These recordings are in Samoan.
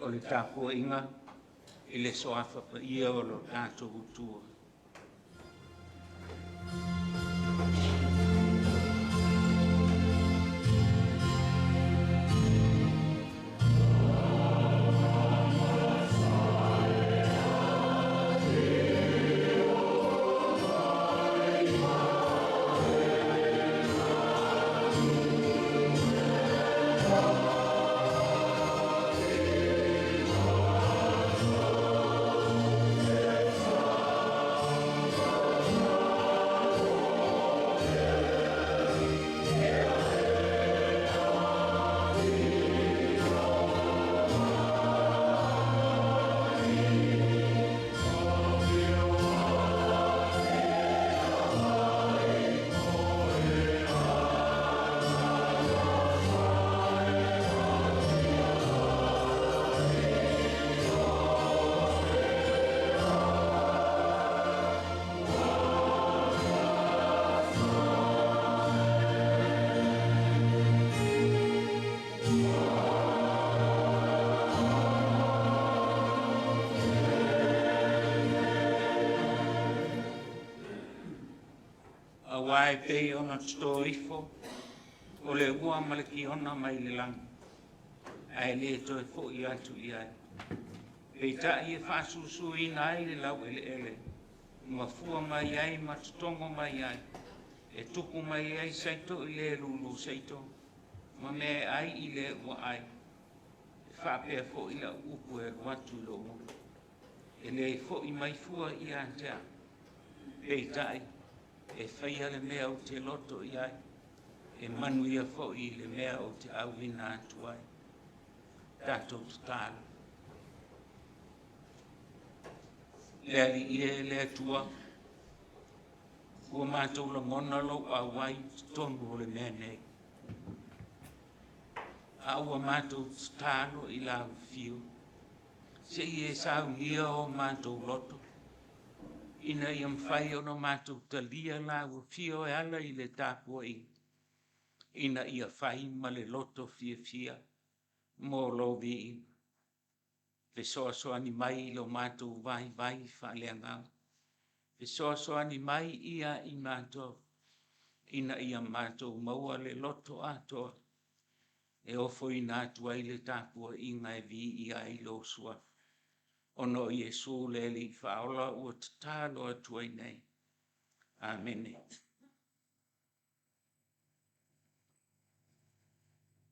O le tapuaiga i le Suafa Paia o lo tatou Atua. Aua e pei ona toto ifo o le ua ma le kiona mai le lagi, ae le toe foi atu i ai. Peitai e faasusuina ai le laueleele ma fua mai ai ma totogo mai ai, e tupu mai ai saito i le lulu saito, ma mea e ai i le ua ai. E faapea foi lau upu e alu atu i lou motu. E le foi mai fua ia te au, peitai e faia le mea ou te loto i ai, e manuia foi le mea ou te auina atu ai. Tatou tatalo. Le Alii e le Atua, ua matou lagona lou auai i totonu o le mea nei. A ua matou tatalo i lau afio, se i e saunia o matou loto, ina ia mafai ona matou talia lau afio e ala i le tapuaiga, ina ia fai ma le loto fiafia mo lou viiga. Fesoasoani mai i lo matou vaivai faaleagaga. Fesoasoani mai ia i matou ina ia matou maua le loto atoa e ofoina atu ai le tapuaiga e viia ai lou Suafa. Ona o Iesu le Alii Faaola ua tatalo atu ai nei. Amene.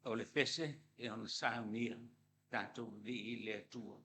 O le pese e ona saunia tatou vivii i le Atua.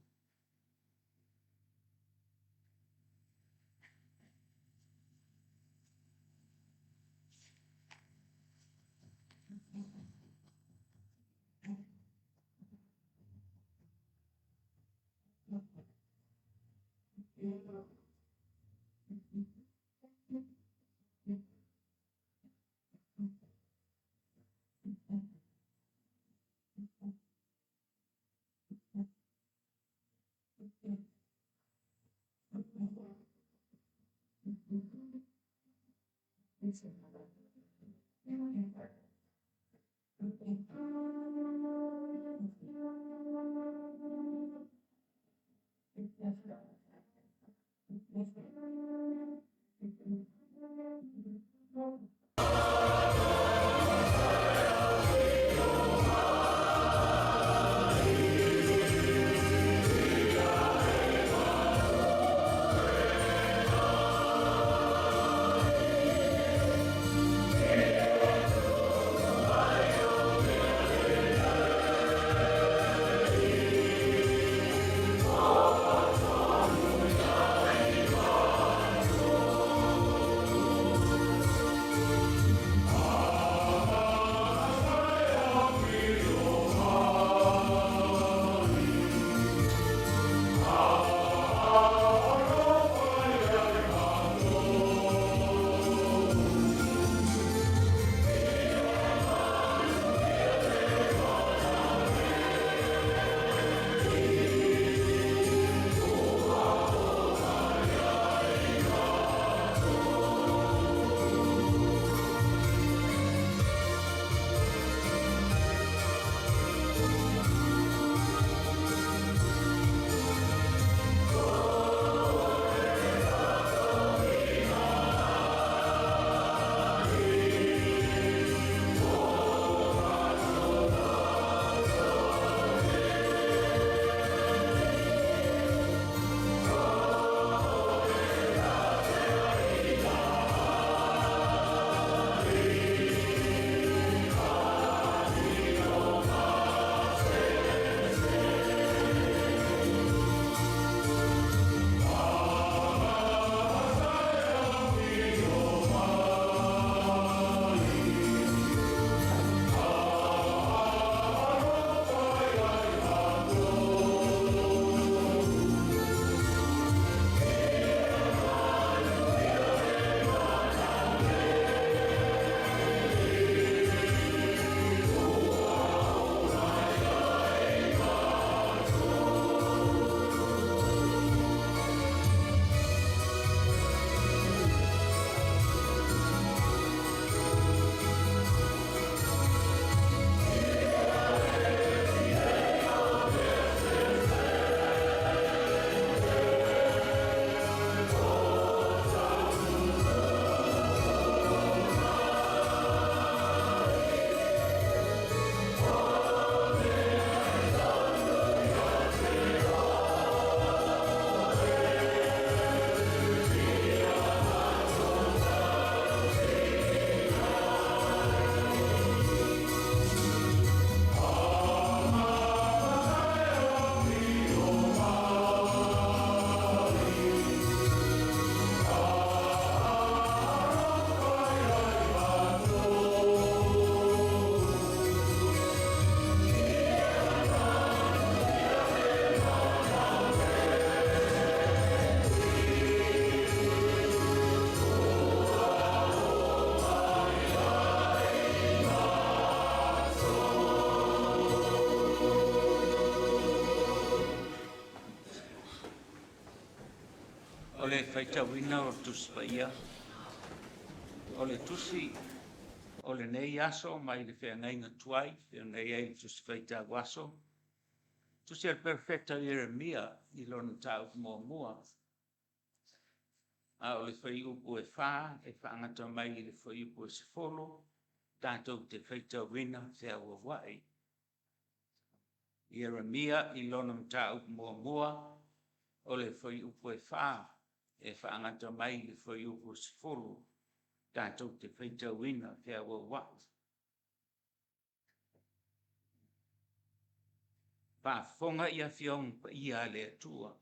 O le faitauina o le Tusi Paia, o le tusi o lenei aso mai le feagaiga tuai, pei ona i ai le tusi faitau aso, tusi a le Perofeta Ieremia i lona mataupu muamua, a o le fuaiupu e 4 e faagata mai i le fuaiupu e 10, tatou te faitauina feauaua'i. Ieremia i lona mataupu muamua, o le fuaiupu e 4 e faagata mai i le fuaiupu e 10, tatou te faitauina feauaua'i. Faafofoga i Afioga Paia a le Atua.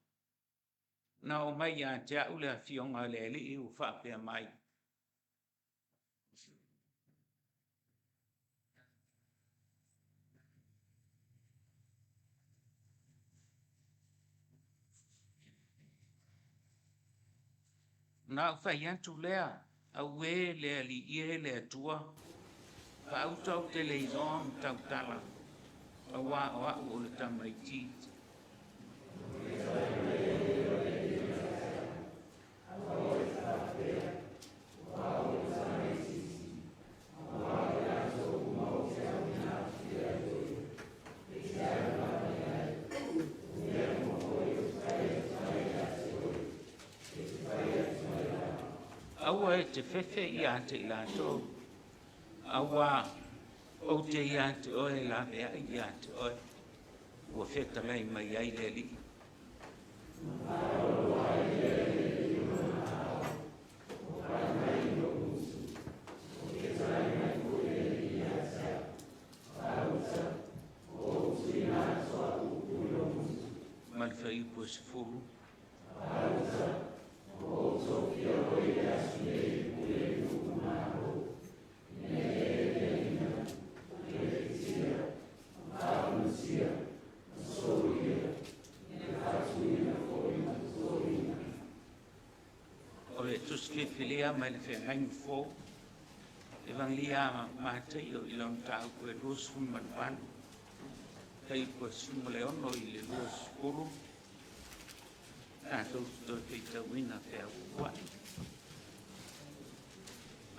Na oo mai ia te au le Afioga a le Alii ua faapea mai, Ona ou fai atu lea, Auē le Alii e le Atua, faauta ou te le iloa ona tautala, auā o au o le tamaitiiti. Aua e te fefe ia te i latou, auā ou te ia te oe e laveai ia te oe, ua fetalai mai ai le Alii. Ma le fuaiupu e 10. O le tusi filifilia mai le Feagaiga Fou, Evagelia a Mataio i lona mataupu e 28, fuaiupu e 16 i le 20, tatou te toe faitauina feauaua'i.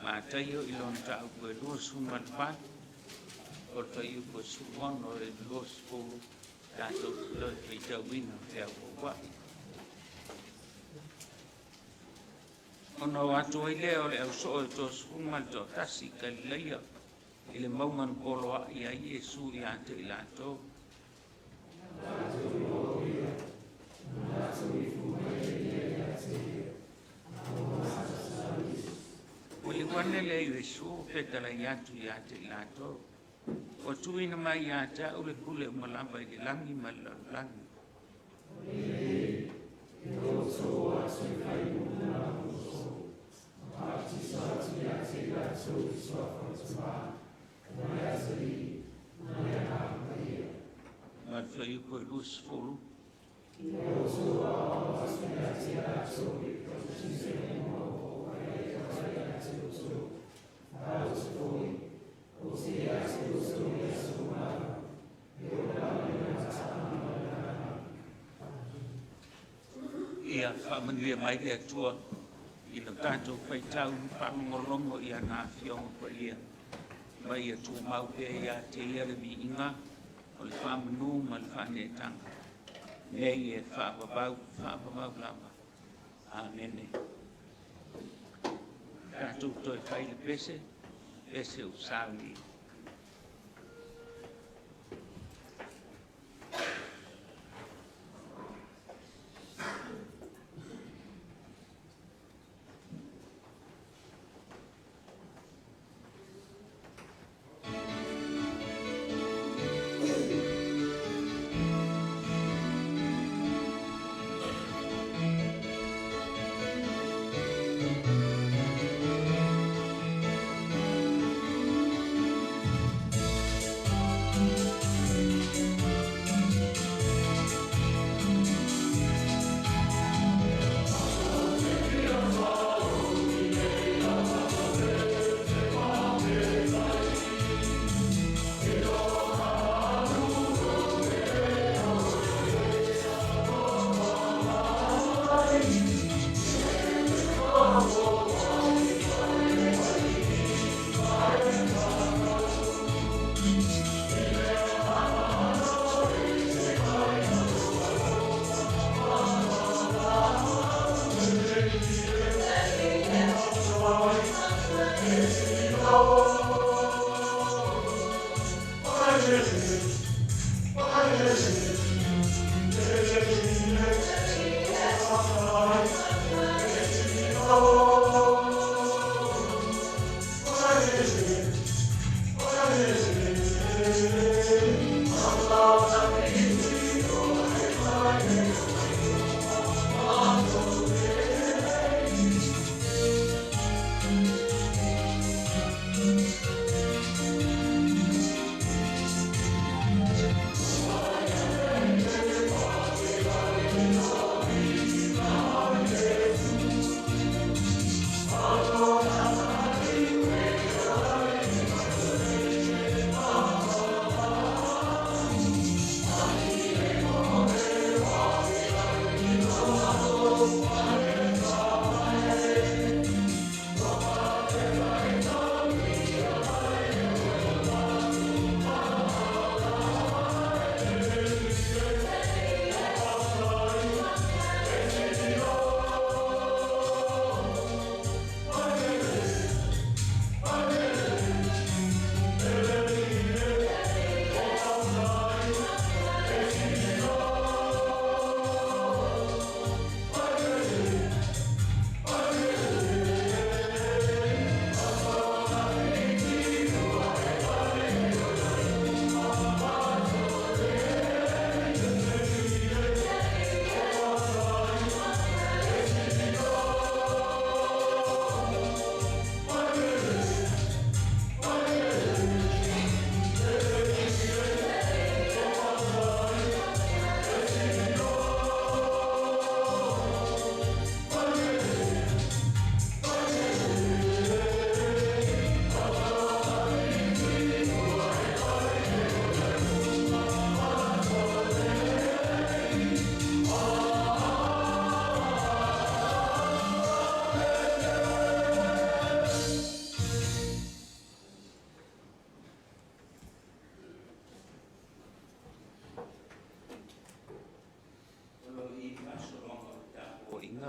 Mataio i lona mataupu e 28, o le fuaiupu e 16 i le 20, tatou te toe faitauina feauaua'i. Ona o atu ai lea o le ausoo e toasefulu ma le toatasi i Kalileia i le mauga na poloai ai Iesu ia te i latou. Maliu ane lea Iesu fetalai atu ia te i latou, ua tuuina mai ia te au le pule uma lava i le lagi ma le lalolagi. Ma le fuaiupu e 20. Ia faamanuia mai le Atua i lo tatou faitau ma faalogologo i ana Afioga Paia, ma ia tumau pea ia te Ia le viiga o le faamanu ma le faaneetaga, nei e faavavau, faavavau lava. Amene. Tatou toe fai le pese, pese o sauni.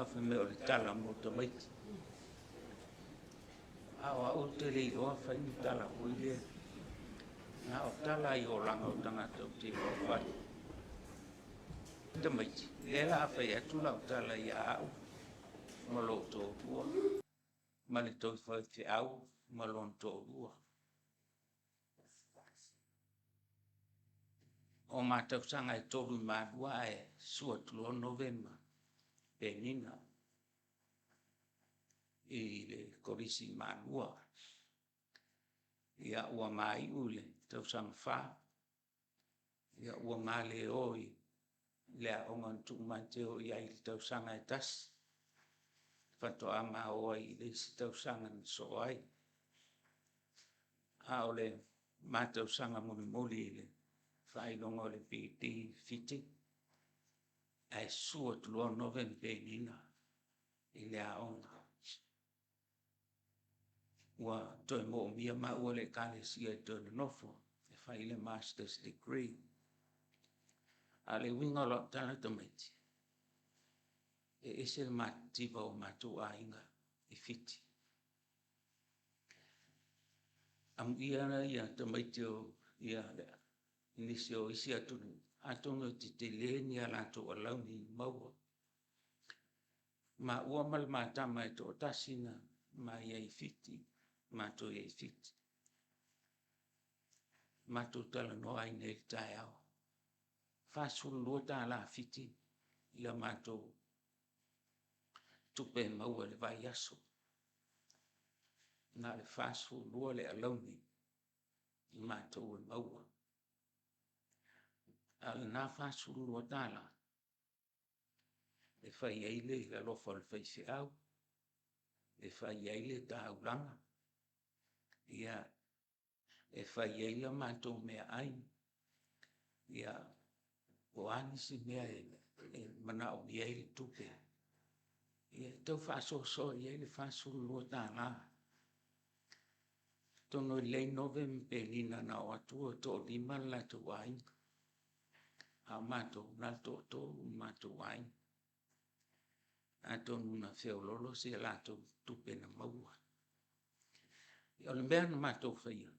Fai mai o le tala mo tamaiti. A o au ou te le iloa fai ni tala foi lea. Na o tala i olaga o tagata ou te iloa fai. Tamaiti, lea la a fai atu lau tala ia au ma lou toalua, ma le tou faifeau ma lona toalua. O ma tausaga e 3 i Malua ae susu atu loa Nove ma Penina i le Kolisi i Malua. Ia ua maiu i le tausaga 4, ia ua ma le o i le aoga na tuu mai te o i ai i le tausaga e tasi, faatoa ma o ai i le isi tausaga na sosoo ai. A o le ma tausaga mulimuli i le faailoga o le BD Fiti, ae susu atu loa Nove ma Penina i le aoga. Ua toe moomia maua e le Ekalesia e toe nonofo e fai le Masters Degree. A o le uiga o lau tala tamaiti, e ese le matitiva o matou aiga i Fiti. Amuia ia tamaiti o ia nisi o isi atunuu, atonu e tetele ni a latou alauni maua. Maua ma le ma tama e toatasi na ma i ai i Fiti, matou i ai i Fiti. Matou talanoa ai nei i le taeao. $42 Fiti la matou tupe maua i le vaiaso. Na o le 42 le alauni na matou e maua. A o lena $42 e fai ai le alofa o le faifeau, e fai ai le taulaga, ia, e fai ai la matou meaai, ia, po o a nisi mea e manaomia ai le tupe, ia e tau faasoasoa i ai le $42. Atonu e lelei Nove ma Penina na o atu ua toalima le latou aiga, a o matou, na o le toatolu le matou aiga. Atonu na feoloolo si a latou tupe na maua. O le mea na matou faia,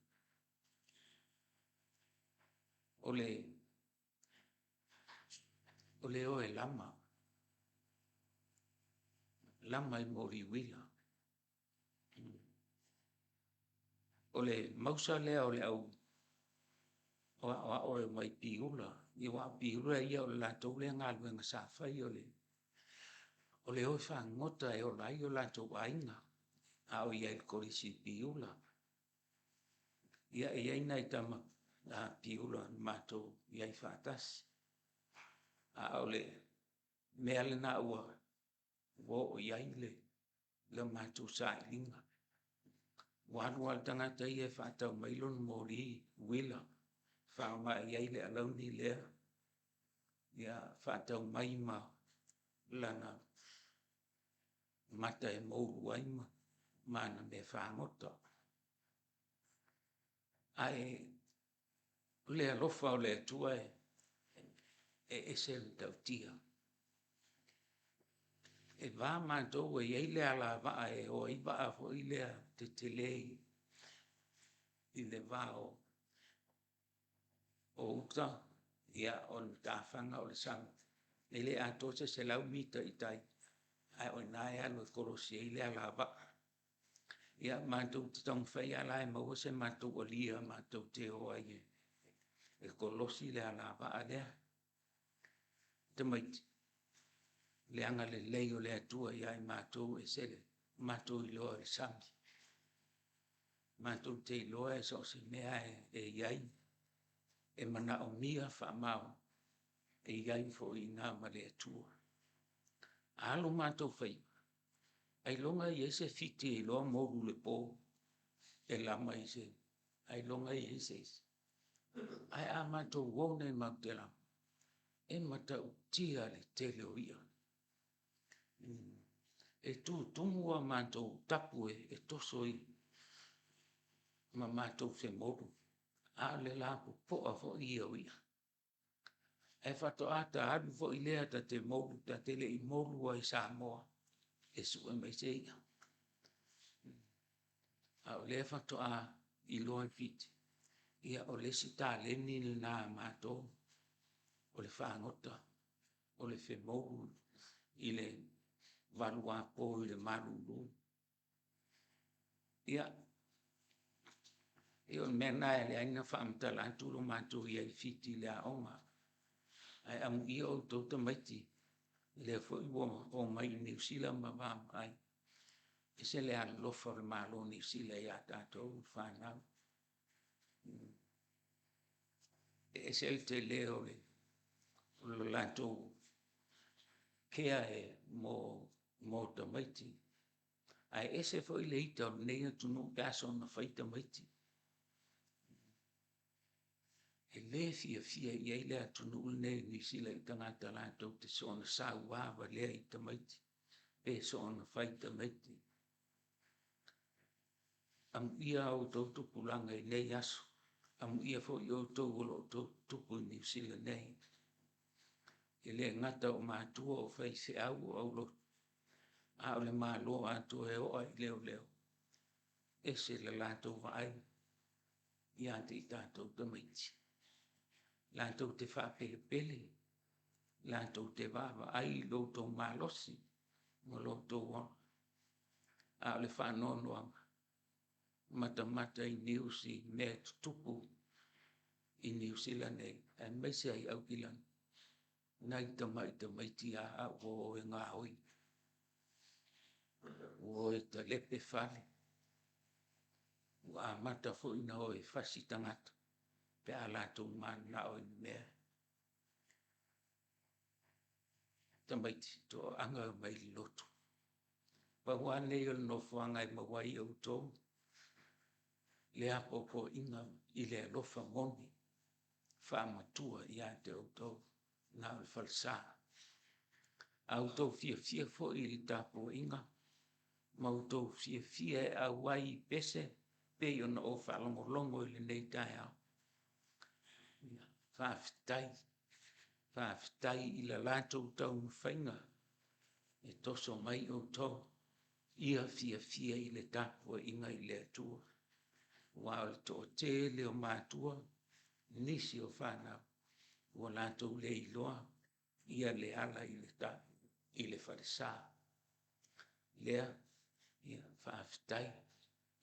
o le o e lama, lama i moli uila. O le mausa lea o le au aoao e omai i Piula, aua o Piula ia o le latou lea galuega sa fai o le o e fagogota e ola ai o latou aiga a o i ai i le Kolisi i Piula. Ia, e i ai nai tama Piula na matou i ai faatasi, a o le mea lena ua oo i ai la matou sailiga. Ua alu lava le tagata ia e faatau mai lona moli uila e faaaoga i ai le alauni lea, ia faatau mai ma lana mata e moulu ai ma ana mea fagota. Ae o le alofa o le Atua e ese le matautia. E va matou e i ai le alavaa e o ai vaa foi lea tetele i le va o uta, ia, o le matafaga o le sami. E le atoa se 100 mita i tai, ae o i ina e alu e kolosi ai le alavaa. Ia matou te taumafai lava la e maua se matou alia matou te o ai e kolosi le alavaa lea. Tamaiti, le agalelei o le Atua ia i matou e ese le matou iloa i le sami. Matou te iloa so o se mea e i ai, e manaomia faamaoni, e i ai foi i ina ma le Atua. A alu matou faiva, ailoga e i ai se Fiti e iloa moulu i le po e lama i se… ailoga e i ai se isi. Ae a matou o nei matou te lama, e matautia le tele o i'a. E tutumu a matou tapu e toso ma matou femolu, a o le lapopoa foi ia o i'a. Ae faatoa ta alu foi lea ta te moulu, ta te le i moulu lava i Samoa e sue mai se i'a. A o lea faatoa iloa i Fiti, ia o le isi taleni lena a matou o le fagota o le femoulu i le valuapo i le malulu. Ia, o le mea lena e ala ai ona faamatala atu lo matou i ai i Fiti i le aoga. Ae amuia outou tamaiti, lea foi ua omai i Niu Sila ma vaavaai, e ese le alolofa o le Malo o Niu Sila ia tatou le fanau. E ese le tele o le latou care mo tamaiti, ae ese foi le ita o lenei atunuu pe a soona fai tamaiti. E le fiafia i ai le atunuu lenei o Niu Sila i tagata latou te soona saua valea i tamaiti pe soona fai tamaiti. Amuia a outou tupulaga i nei aso, amuia foi outou o lo o tuputupu i Niu Sila nei. E le gata o matua o faifeau o aulotu, a o le Malo atoa e oo lava i leoleo, e ese le latou vaai ia te i tatou tamaiti. Latou te faapelepele, latou te vaavaai i lo outou malosi ma lo outou ola. A o le faanoanoaga, matamata i news i mea e tutupu i Niu Sila nei aemaise lava i Aukilani, nai tamai tamaiti lava a ua o e gaoi, ua o e talepe fale, ua amata foi ona o e fasi tagata pe a latou mananao i ni mea. Tamaiti, toaaga e omai i le lotu. Pau lava lenei o le nofoaga e maua ai e outou le apoapoaiga i le alofa moni faamatua ia te outou, na o le falesa. A outou fiafia foi i le tapuaiga ma outou fiafia e auai i pese pei ona ou faalogologo i lenei taeao, faafetai, faafetai i le latou taumafaiga e toso mai outou ia fiafia i le tapuaiga i le Atua, aua o le toatele o matua, nisi o fanau ua latou le iloa le ala i le falesa. O lea, ia faafetai.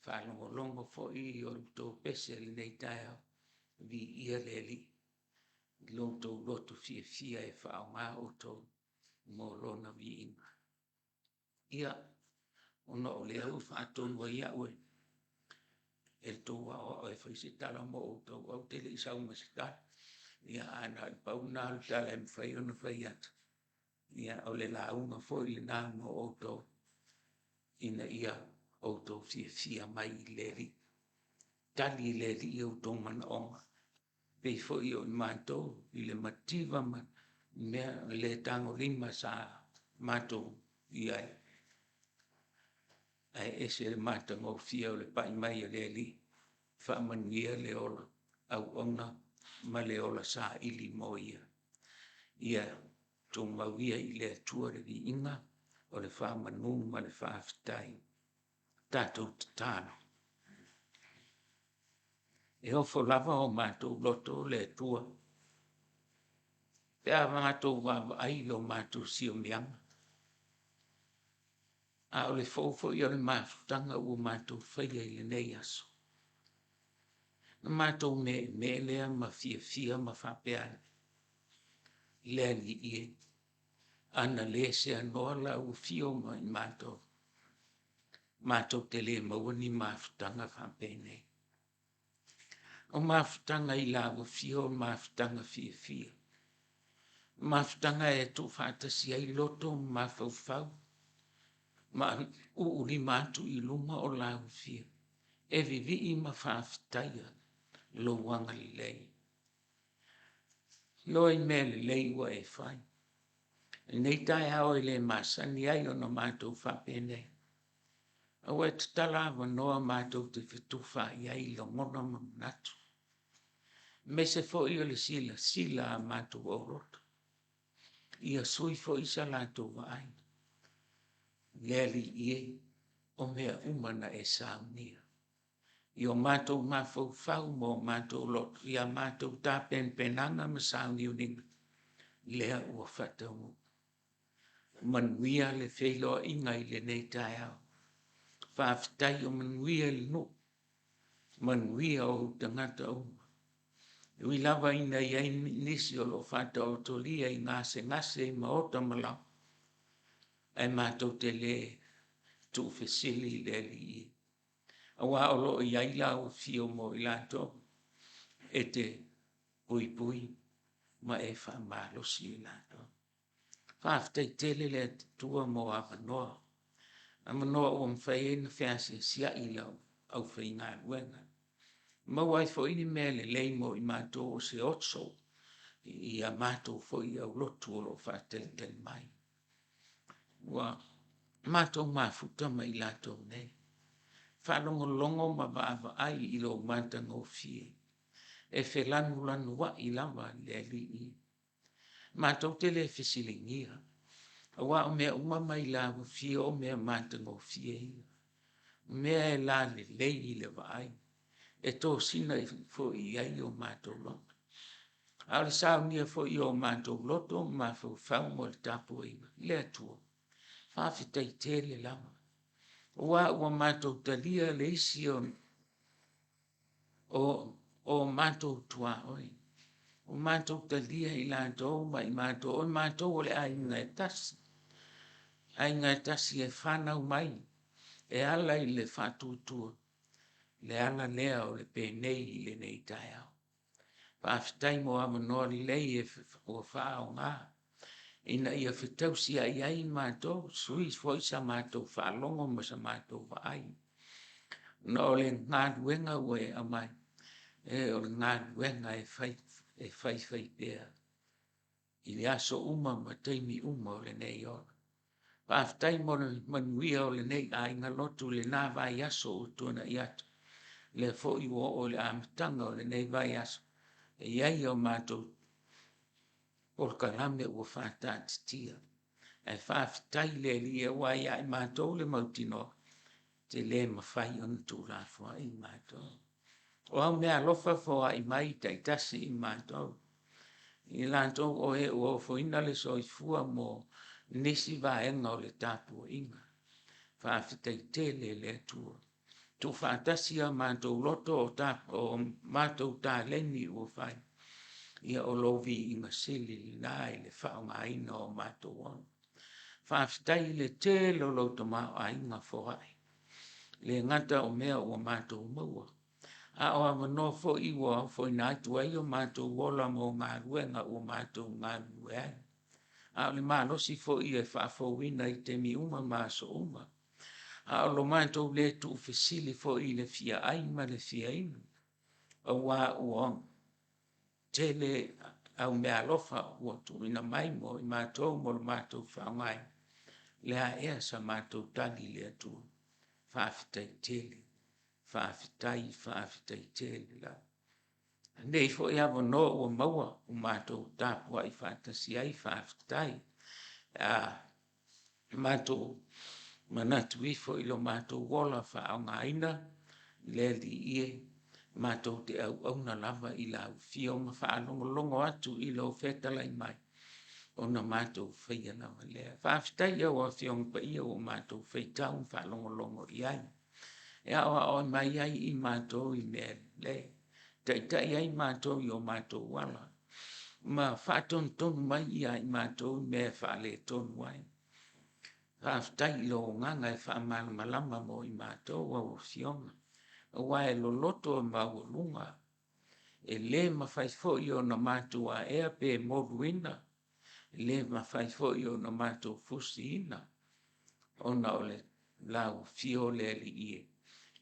Faalogologo foi i a outou pese i lenei taeao, viia le Alii i lo outou loto fiafia e faaaoga outou mo Lona viiga. Ia, ona o lea ua faatonu ai au e le tou aoao e fai se tala mo outou ae ou te le i sau ma se tala. Ia, ae na o le pau lena o le tala e mafai ona fai atu, ia o le lauga foi lena mo outou ina ia outou fiafia mai i le Alii. Tali e le Alii outou manaoga, e pei foi o matou i le mativa ma le le tagolima sa matou i ai, ae ese le matagofie o le pai mai o le Alii e faamanuia le ola auauna ma le ola saili mo Ia. Ia tumau ia i le Atua le viiga o le faamanu ma le faafetai. Tatou tatalo. E ofo lava o matou loto le Atua pe a matou vaavaai i lo matou siomiaga, a o le fou foi o le mafutaga ua matou faia i lenei aso. Ona matou meemee lea ma fiafia ma faapea ane, le Alii e, a na le seanoa lau afio ma i matou, matou te le maua ni mafutaga faapenei. O mafutaga i lau afio o mafutaga fiafia, o mafutaga e tuufaatasi ai loto ma mafaufau ma uulima atu i luma o lau Afio e vivii ma faafetaia lou agalelei. Iloa i mea lelei ua e fai. I lenei taeao e le masani ai ona matou faapenei, a ua e tatala avanoa matou te fetufaai ai lagona ma manatu. Aemaise foi o le silasila a matou aulotu, ia sui foi sa latou vaai. Le Alii e, o mea uma na e saunia i o matou mafaufau ma o matou loto, i a matou tapenapenaga ma sauniuniga, lea ua faataunuu. Manuia le feiloaiga i lenei taeao. Faafetai ua manuia le nuu, manuia ou tagata uma. E ui lava ina i ai nisi o lo o faataotolia i gasegase i maota ma laoa, ae matou te le tuufesili i le Alii, aua o lo o i ai lau afio mo i latou, e te puipui ma e faamalosi i latou. Faafetai tele le Atua mo avanoa, avanoa ua mafai ai ona feasiasiai lau aufaigaluega, maua ai foi ni mea lelei mo i matou o se oso i a matou foi aulotu o lo o faatalitali mai. Ua matou mafuta ma i latou nei, faalogologo ma vaavaai i lou matagofie, e felanulanuai lava le Alii. Matou te le fesiligia aua o mea uma mai lau afio o mea matagofie ia, o mea e lalelei i le vaai, e tosina foi i ai o matou loto. A o le saunia foi o matou loto ma mafaufau mo le tapuaiga, le Atua, faafetai tele lava, aua ua matou talia le isi o matou tuaoi, ua matou talia i latou ma i matou, o matou o le aiga e tasi, aiga e tasi e fanau mai e ala i le faatuatua, le ala lea o le penei i lenei taeao. Faafetai mo avanoa lelei ua faaaoga ina ia fetausiai ai matou, sui foi sa matou faalogo ma sa matou vaai, ona o le galuega ua e aumai, o le galuega e faifaipea i aso uma ma taimi uma o lenei ola. Faafetai mo le manuia o lenei aiga lotu i lena vaiaso ua tuanai atu, lea foi ua oo i le amataga o lenei vaiaso, e i ai a matou polokalame ua faataatitia. Ae faafetai i le Alii aua ia i matou le mautinoa, e te le mafai ona tuulafoai matou. O au meaalofa foai mai taitasi i matou, i latou o e ua ofoina le soifua mo nisi vaega o le tapuaiga. Faafetai tele i le Atua. Tuufaatasi a matou loto o matou taleni ua fai, ia o lou viiga sili lena i le faaaogaina o matou ola. Faafetai i le tele o lou tamaoaiga foai, e le gata o mea ua matou maua, a o avanoa foi ua ofoina atu ai o matou ola mo galuega ua matou galulue ai. A o le malosi foi e faafouina i taimi uma ma aso uma. A o lo matou le tuufesili foi i le fia ai ma le fia inu, aua ua tele au meaalofa ua tuuina mai mo i matou mo le matou faaaogaina. O le a ea sa matou tali i le Atua? Faafetai tele, faafetai, faafetai tele lava. O lenei foi avanoa ua maua ua matou tapuai faatasi ai, faafetai. A matou manatu ifo i lo matou ola faaaogaina, le Alii e, matou te auauna lava i lau afio ma faalogologo atu i lou fetalai mai, ona matou faia lava lea. Faafetai i lau Afioga Paia ua matou faitau ma faalogologo i ai, e aoao mai ai i matou i mea lelei, taitai ai matou i o matou ala ma faatonutonu mai ia i matou i mea e faaletonu ai. Faafetai i lou agaga e faamalamalama mo i matou lau Afioga, aua e loloto ma maualuga, e le mafai foi ona matou aea pe moluina, e le mafai foi ona matou fusiina, ona o lau afio le Alii e,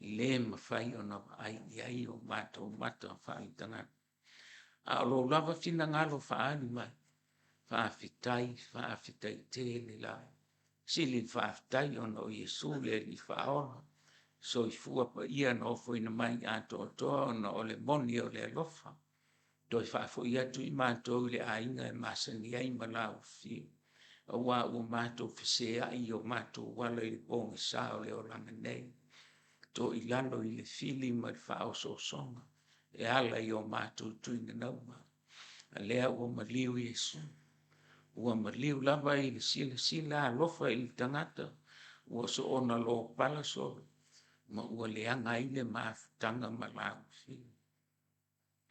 e le mafai ona vaai i ai o matou mata faale-tagata. A o lou lava finagalo faaali mai, faafetai faafetai tele lava. E sili ona faafetai ona o Iesu le Alii Faaola, soifua paia na ofoina mai atoatoa ona o le moni o le alofa. Toe faafoi atu i matou i le aiga e masani ai ma lau afio, aua ua matou feseai i o matou ala i le pogisa o le olaga nei, toilalo i le fili ma le faaosoosoga e ala i o matou tuinanauga. A lea ua maliu Iesu, ua maliu lava i le silasila alofa i le tagata ua soona lopala solo ma ua leaga ai le mafutaga ma lauafio.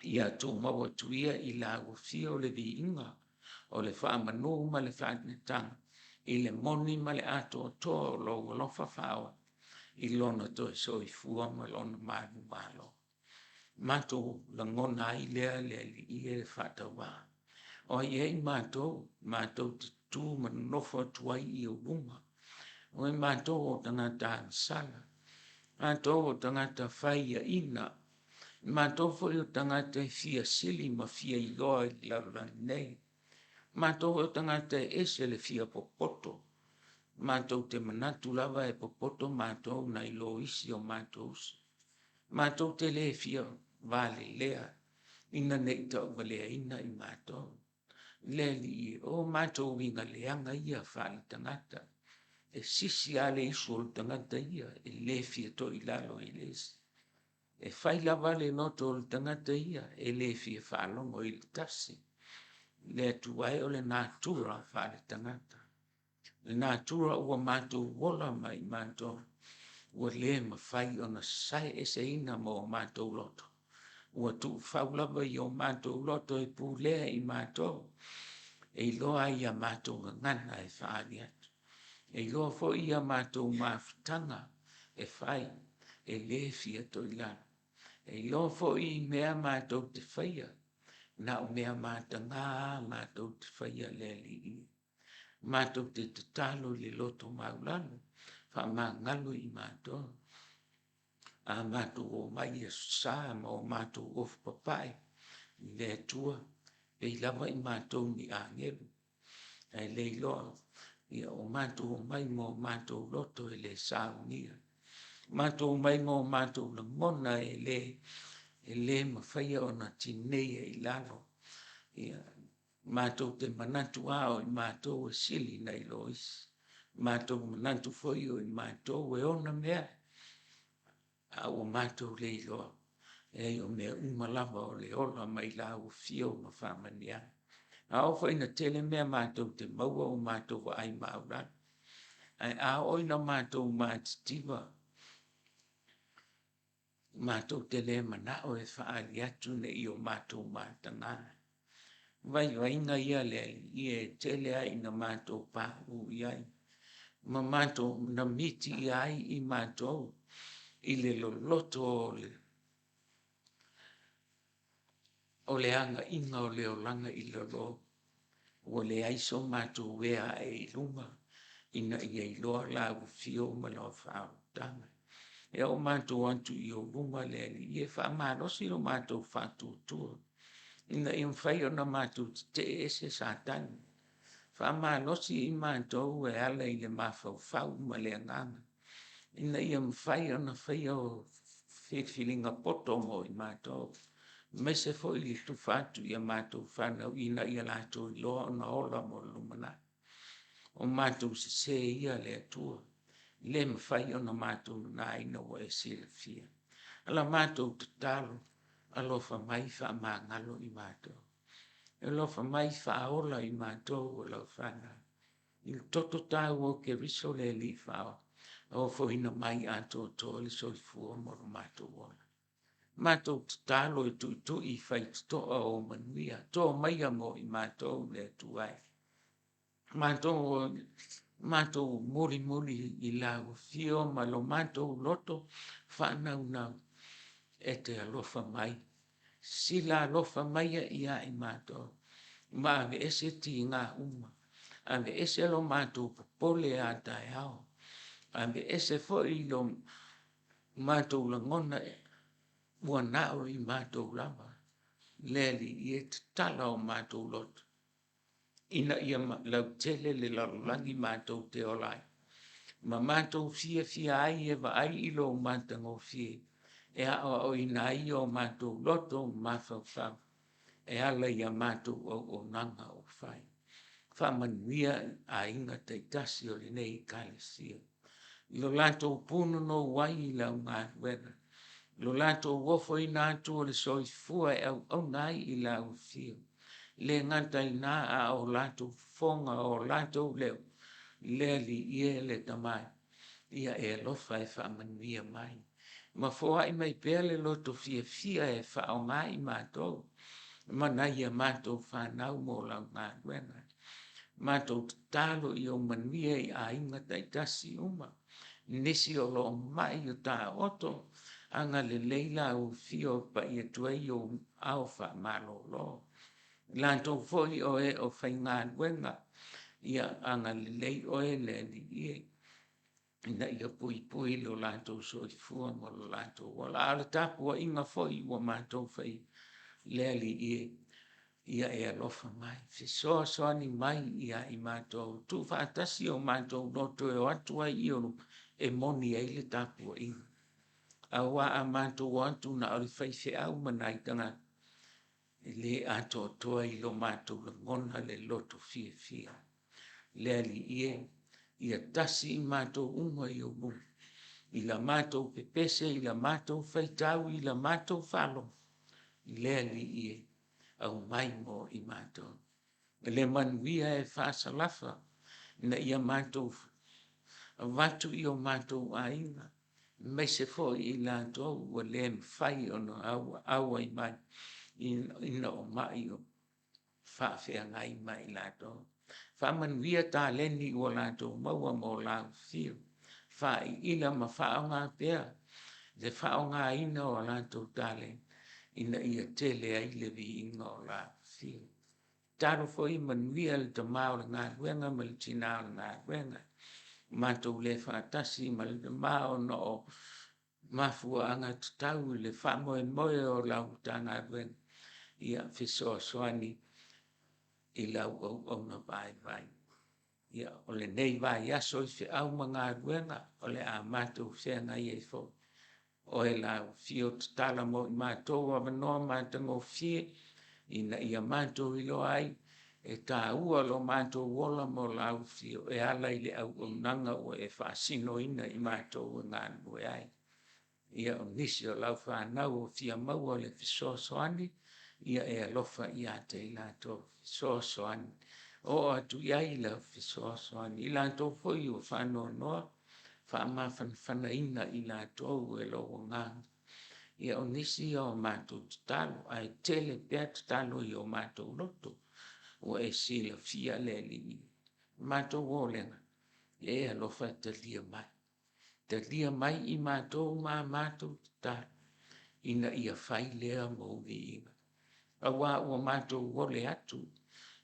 Ia tumau atu ia i lau afio le viiga o le faamanu ma le faaneetaga i le moni ma le atoatoa o lou alofa faaola i lona toe soifua ma lona manumalo. Matou lagona ai lea le Alii e faatauvaa. O ai ea i matou matou te tu ma nonofo atu ai i ou luma? O i matou o tagata agasala, o matou o tagata faiaina, o matou foi o tagata e fia sili ma fia iloa i le lalolagi nei. O matou foi o tagata e ese le fia popoto, matou te manatu lava e popoto matou nai lo isi o matou uso. Matou te le fia valelea ina ne i tauvaleaina i matou. Le Alii e, o matou uiga leaga ia faale-tagata, e sisi lava le isu o le tagata ia, e le fia toilalo i le isi. E fai lava le loto o le tagata ia, e le fia faalogo i le tasi. Le Atua e, o le natura faale-tagata, le natura ua matou ola mai matou, ua le mafai ona sasae eseina ma o matou loto, ua tuufau lava i o matou loto e pulea e i matou, e iloa ai i a matou gagana e faaali atu. E iloa foi ia matou mafutaga e fai, e le fia toilalo. E iloa foi i mea matou te faia, na o mea mataga lava matou te faia le Alii. Matou te tatalo i le loto maualalo, faamagalo i matou. A matou omai i Aso Sa ma o matou ofi papae i le Atua, e pei lava i matou o ni agelu, ae leiloa ua matou omai ma o matou loto e le saunia, matou omai ma o matou lagona e le mafaia ona tineia i lalo. Ia, matou te manatu lava o i matou e sili nai lo isi, matou manatu foi o i matou e ona mea, a ua matou le iloa, leai o mea uma lava o le ola mai lau afio ma faamanuiaga. A oo foi ina tele mea matou te maua ua matou vaai maualalo, ae a oo ina matou matitiva, matou te le manao e faaali atu ne i o matou mataga. O vaivaiga ia le Alii e tele lava ina matou pauu i ai ma matou na mitiia ai i matou i le loloto o le agaiga o le olaga i lalo, ua leai so matou ea ae i luga ina ia iloa lau afio ma lau faaolataga. Ia ua matou o atu i ou luma le Alii e faamalosi lo matou faatuatua ina ia mafai ona matou tetee ese Satani. Faamalosi i matou e ala i le mafaufau ma le agaga ina ia mafai ona faia filifiliga poto mo i matou, aemaise foi le tufa atu i a matou fanau ina ia latou iloa ona ola mo le lumanai. O matou sese ia le Atua, e le mafai ona matou nanaina ua e silafia. O la matou tatalo, alofa mai faamagalo i matou. Alofa mai faaola i matou o lau fanau. I le toto taua o Keriso le Alii Faaola, ofoina mai atoatoa le soifua ma lo matou ola. Matou tatalo e tuitui i faitotoa o manuia, to maia mo i matou le Atua e. Matou mulimuli i lau afio ma lo matou loto faanaunau, e te alofa mai, sisila alofa maia ia i matou ma aveese tiga uma, aveese lo matou popole a taeao, aveese foi lo matou lagona ua na o i matou lava. Le Alii e, tatala o matou loto ina ia lautele le lalolagi matou te ola ai ma matou fiafia ai e vaai i lou matagofie e aoaoina ai o matou loto ma mafaufau. e ala i a matou auaunaga o fai. Faamanuia aiga taitasi o lenei Ekalesia i lo latou punonou ai i lau galuega, lo latou ofoina atu o le soifua e auauna ai i lau Afio. E le gata i lena a o latou fofoga, o latou leo, le Alii e, le Tama e, ia e alofa e faamanuia mai ma foai mai pea le loto fiafia e faaaoga i matou ma nai a matou fanau mo lau galuega. Matou tatalo ia manuia i aiga taitasi uma, nisi o lo o mai o taooto, agalelei lau Afio e pai atu ai ou aao faamalolo. O latou foi o e o faigaluega, ia agalelei oe le Alii e, ina ia puipui lo latou soifua ma lo latou ola. A o le tapuaiga foi ua matou faia, le Alii e, ia e alofa mai, fesoasoani mai ia i matou, tuufaatasi o matou loto e o atu ai i ou luma e moni ai le tapuaiga. Aua a matou o atu na o le faifeau ma nai tagata, e le atoatoa i lo matou lagona le loto fiafia. Le Alii e, ia tasi i matou uma i ou luma i la matou pepese i la matou faitau i la matou faalogo, le Alii e, aumai mo i matou le manuia e faasalafa ina ia matou avatu i o matou aiga, aemaise foi i latou ua le mafai ona auai mai ona o mai o faafeagai ma i latou. Faamanuia taleni ua latou maua mo le Afio, faaiila ma faaaoga pea le faaaogaina o latou taleni ina ia tele ai le viiga o le Afio. Tatalo foi ia manuia le tama o le galuega ma le tina o le galuega, matou le faatasi ma le tama ona o mafuaaga tatau i le faamoemoe o lau Matagaluega, ia fesoasoani i lau auauna vaivai. Ia, o lenei vaiaso i feau ma galuega o le a matou feagai ai foi, o oe o le Afio tatala mo i matou avanoa matagofie ina ia matou iloa ai e taua lo matou ola mo lau Afio e ala i le auaunaga ua e faasinoina i matou e galulue ai. Ia, o nisi o lau fanau o fia maua le fesoasoani, ia e alofa ia te i latou, fesoasoani. Oo atu i ai lau fesoasoani. O i latou foi ua faanoanoa, faamafanafanaina i latou e lou agaga. Ia, o nisi ia o matou tatalo, ae tele pea tatalo i o matou loto ua e silafia le Alii. O le matou olega, ia e alofa e talia mai, talia mai i matou ma a matou tatalo ina ia fai lea mo ou viiga, aua ua matou ole atu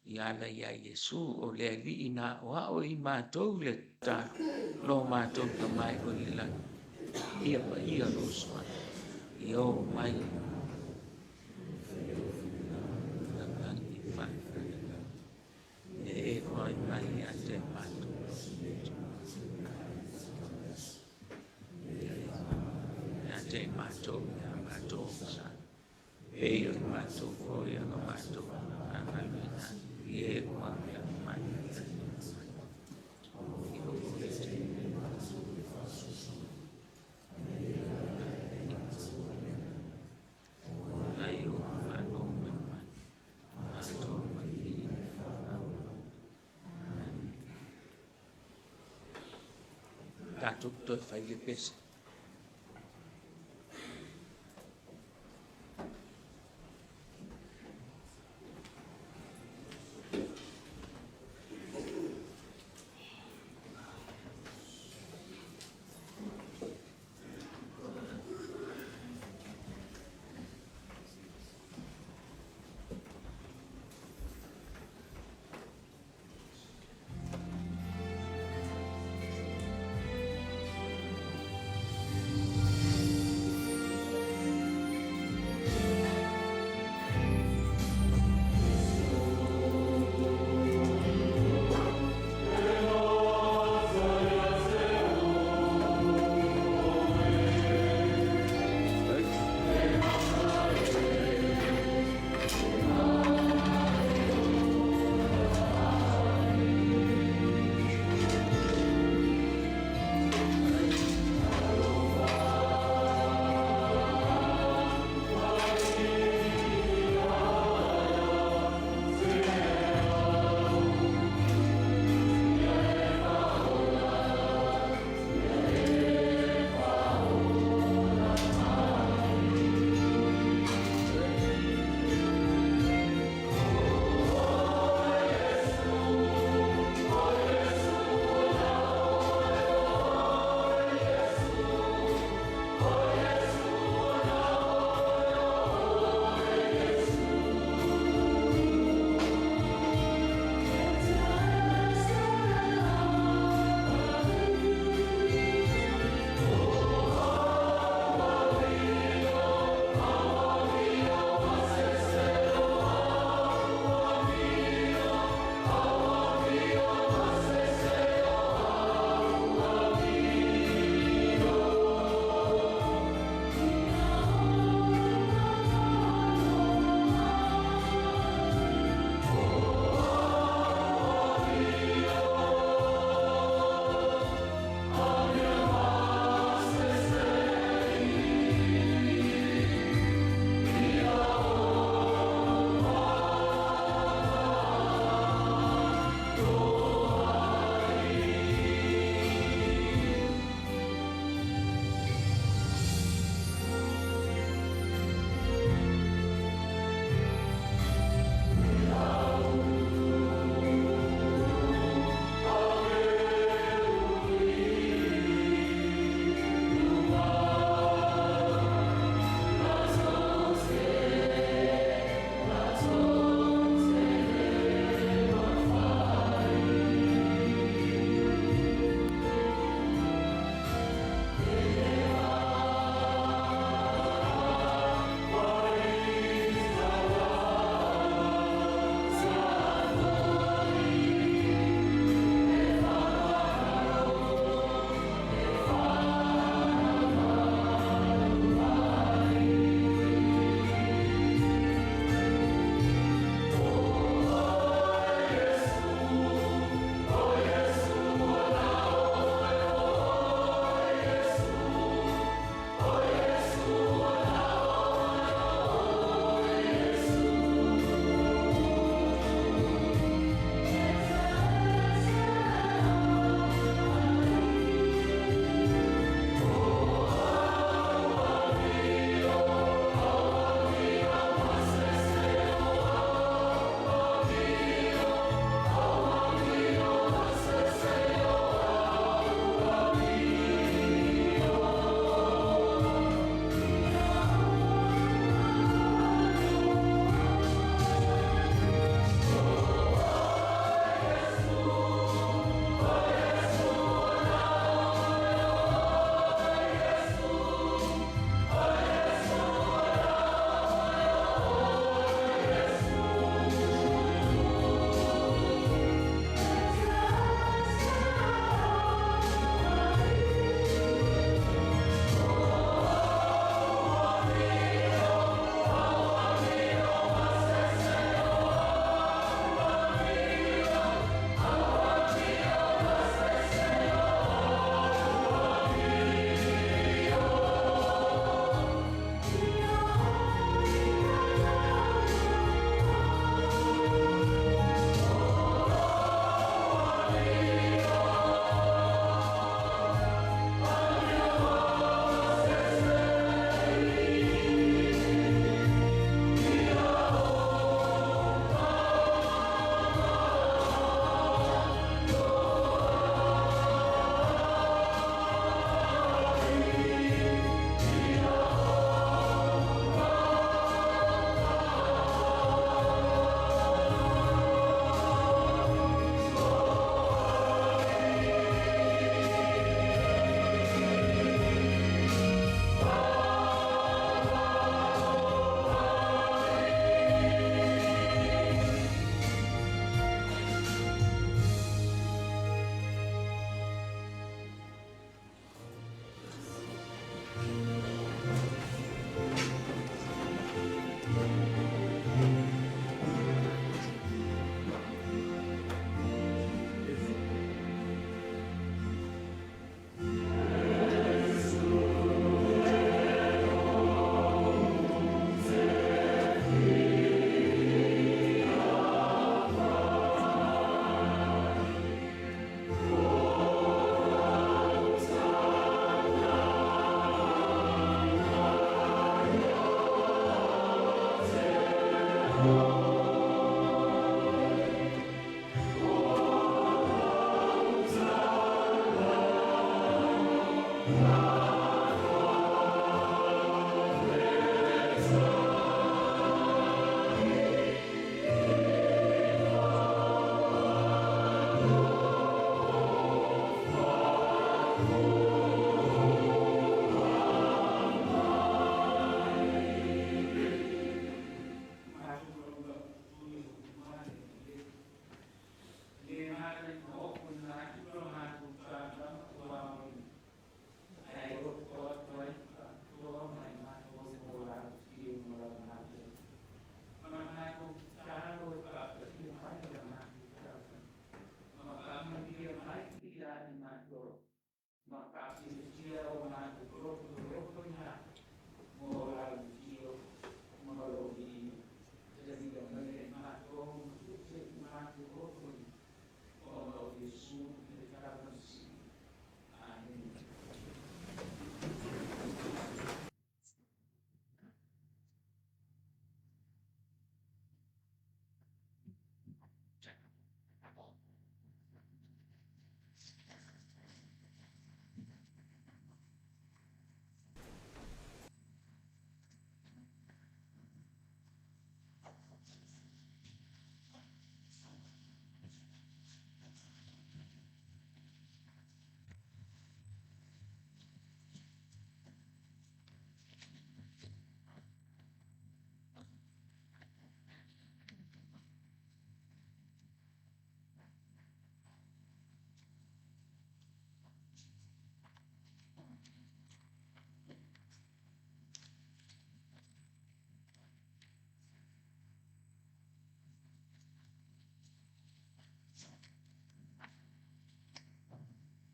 e ala ia Iesu o le Alii na aoao e i matou le tatalo, lo matou Tama e oi le lagi, ia paia lou Suafa, ia oo mai ia te matou. Ia te i matou ia matou agasala, e pei ona matou foi ona matou faagaloina atu i e ua agaia mai. Tatou toe fai le pese.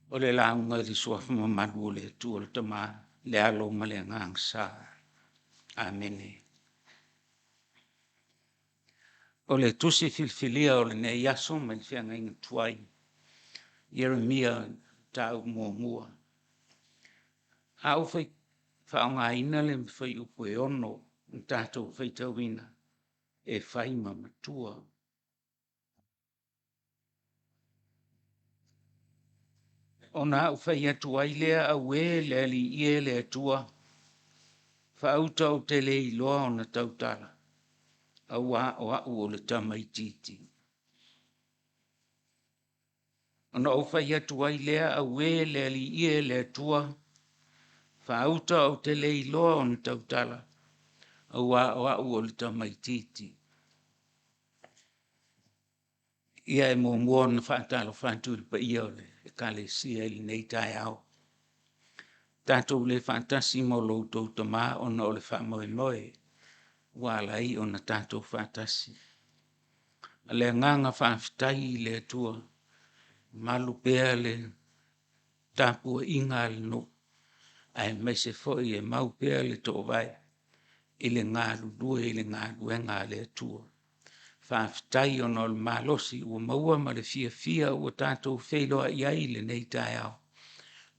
O le lauga i le Suafa mamalu o le Atua le Tama, le Alo ma le Agaga Sa. Amene. O le tusi filifilia o lenei aso mai le feagaiga tuai, Ieremia mataupu muamua. A ou faaaogaina le fuaiupu e 6 na tatou faitauina e fai ma matua. Ona ou fai atu ai lea, auē le Alii e le Atua, faauta ou te le iloa ona tautala, aua o au o le tamaitiiti. Ona ou fai atu ai lea, auē le Alii e le Atua, faauta ou te le iloa ona tautala, aua o au o le tamaitiiti. Ia e muamua ona faatalofa atu i le paia o le Ekalesia i lenei taeao. Tatou le faatasi ma lo outou Tama ona o le faamoemoe ua ala ai ona tatou faatasi. O le agaga faafetai i le Atua, malu pea le tapuaiga a le nuu aemaise foi e mau pea le toovae i le galulue i le galuega a le Atua. Faafetai ona o le malosi ua maua ma le fiafia ua tatou feiloai ai i lenei taeao,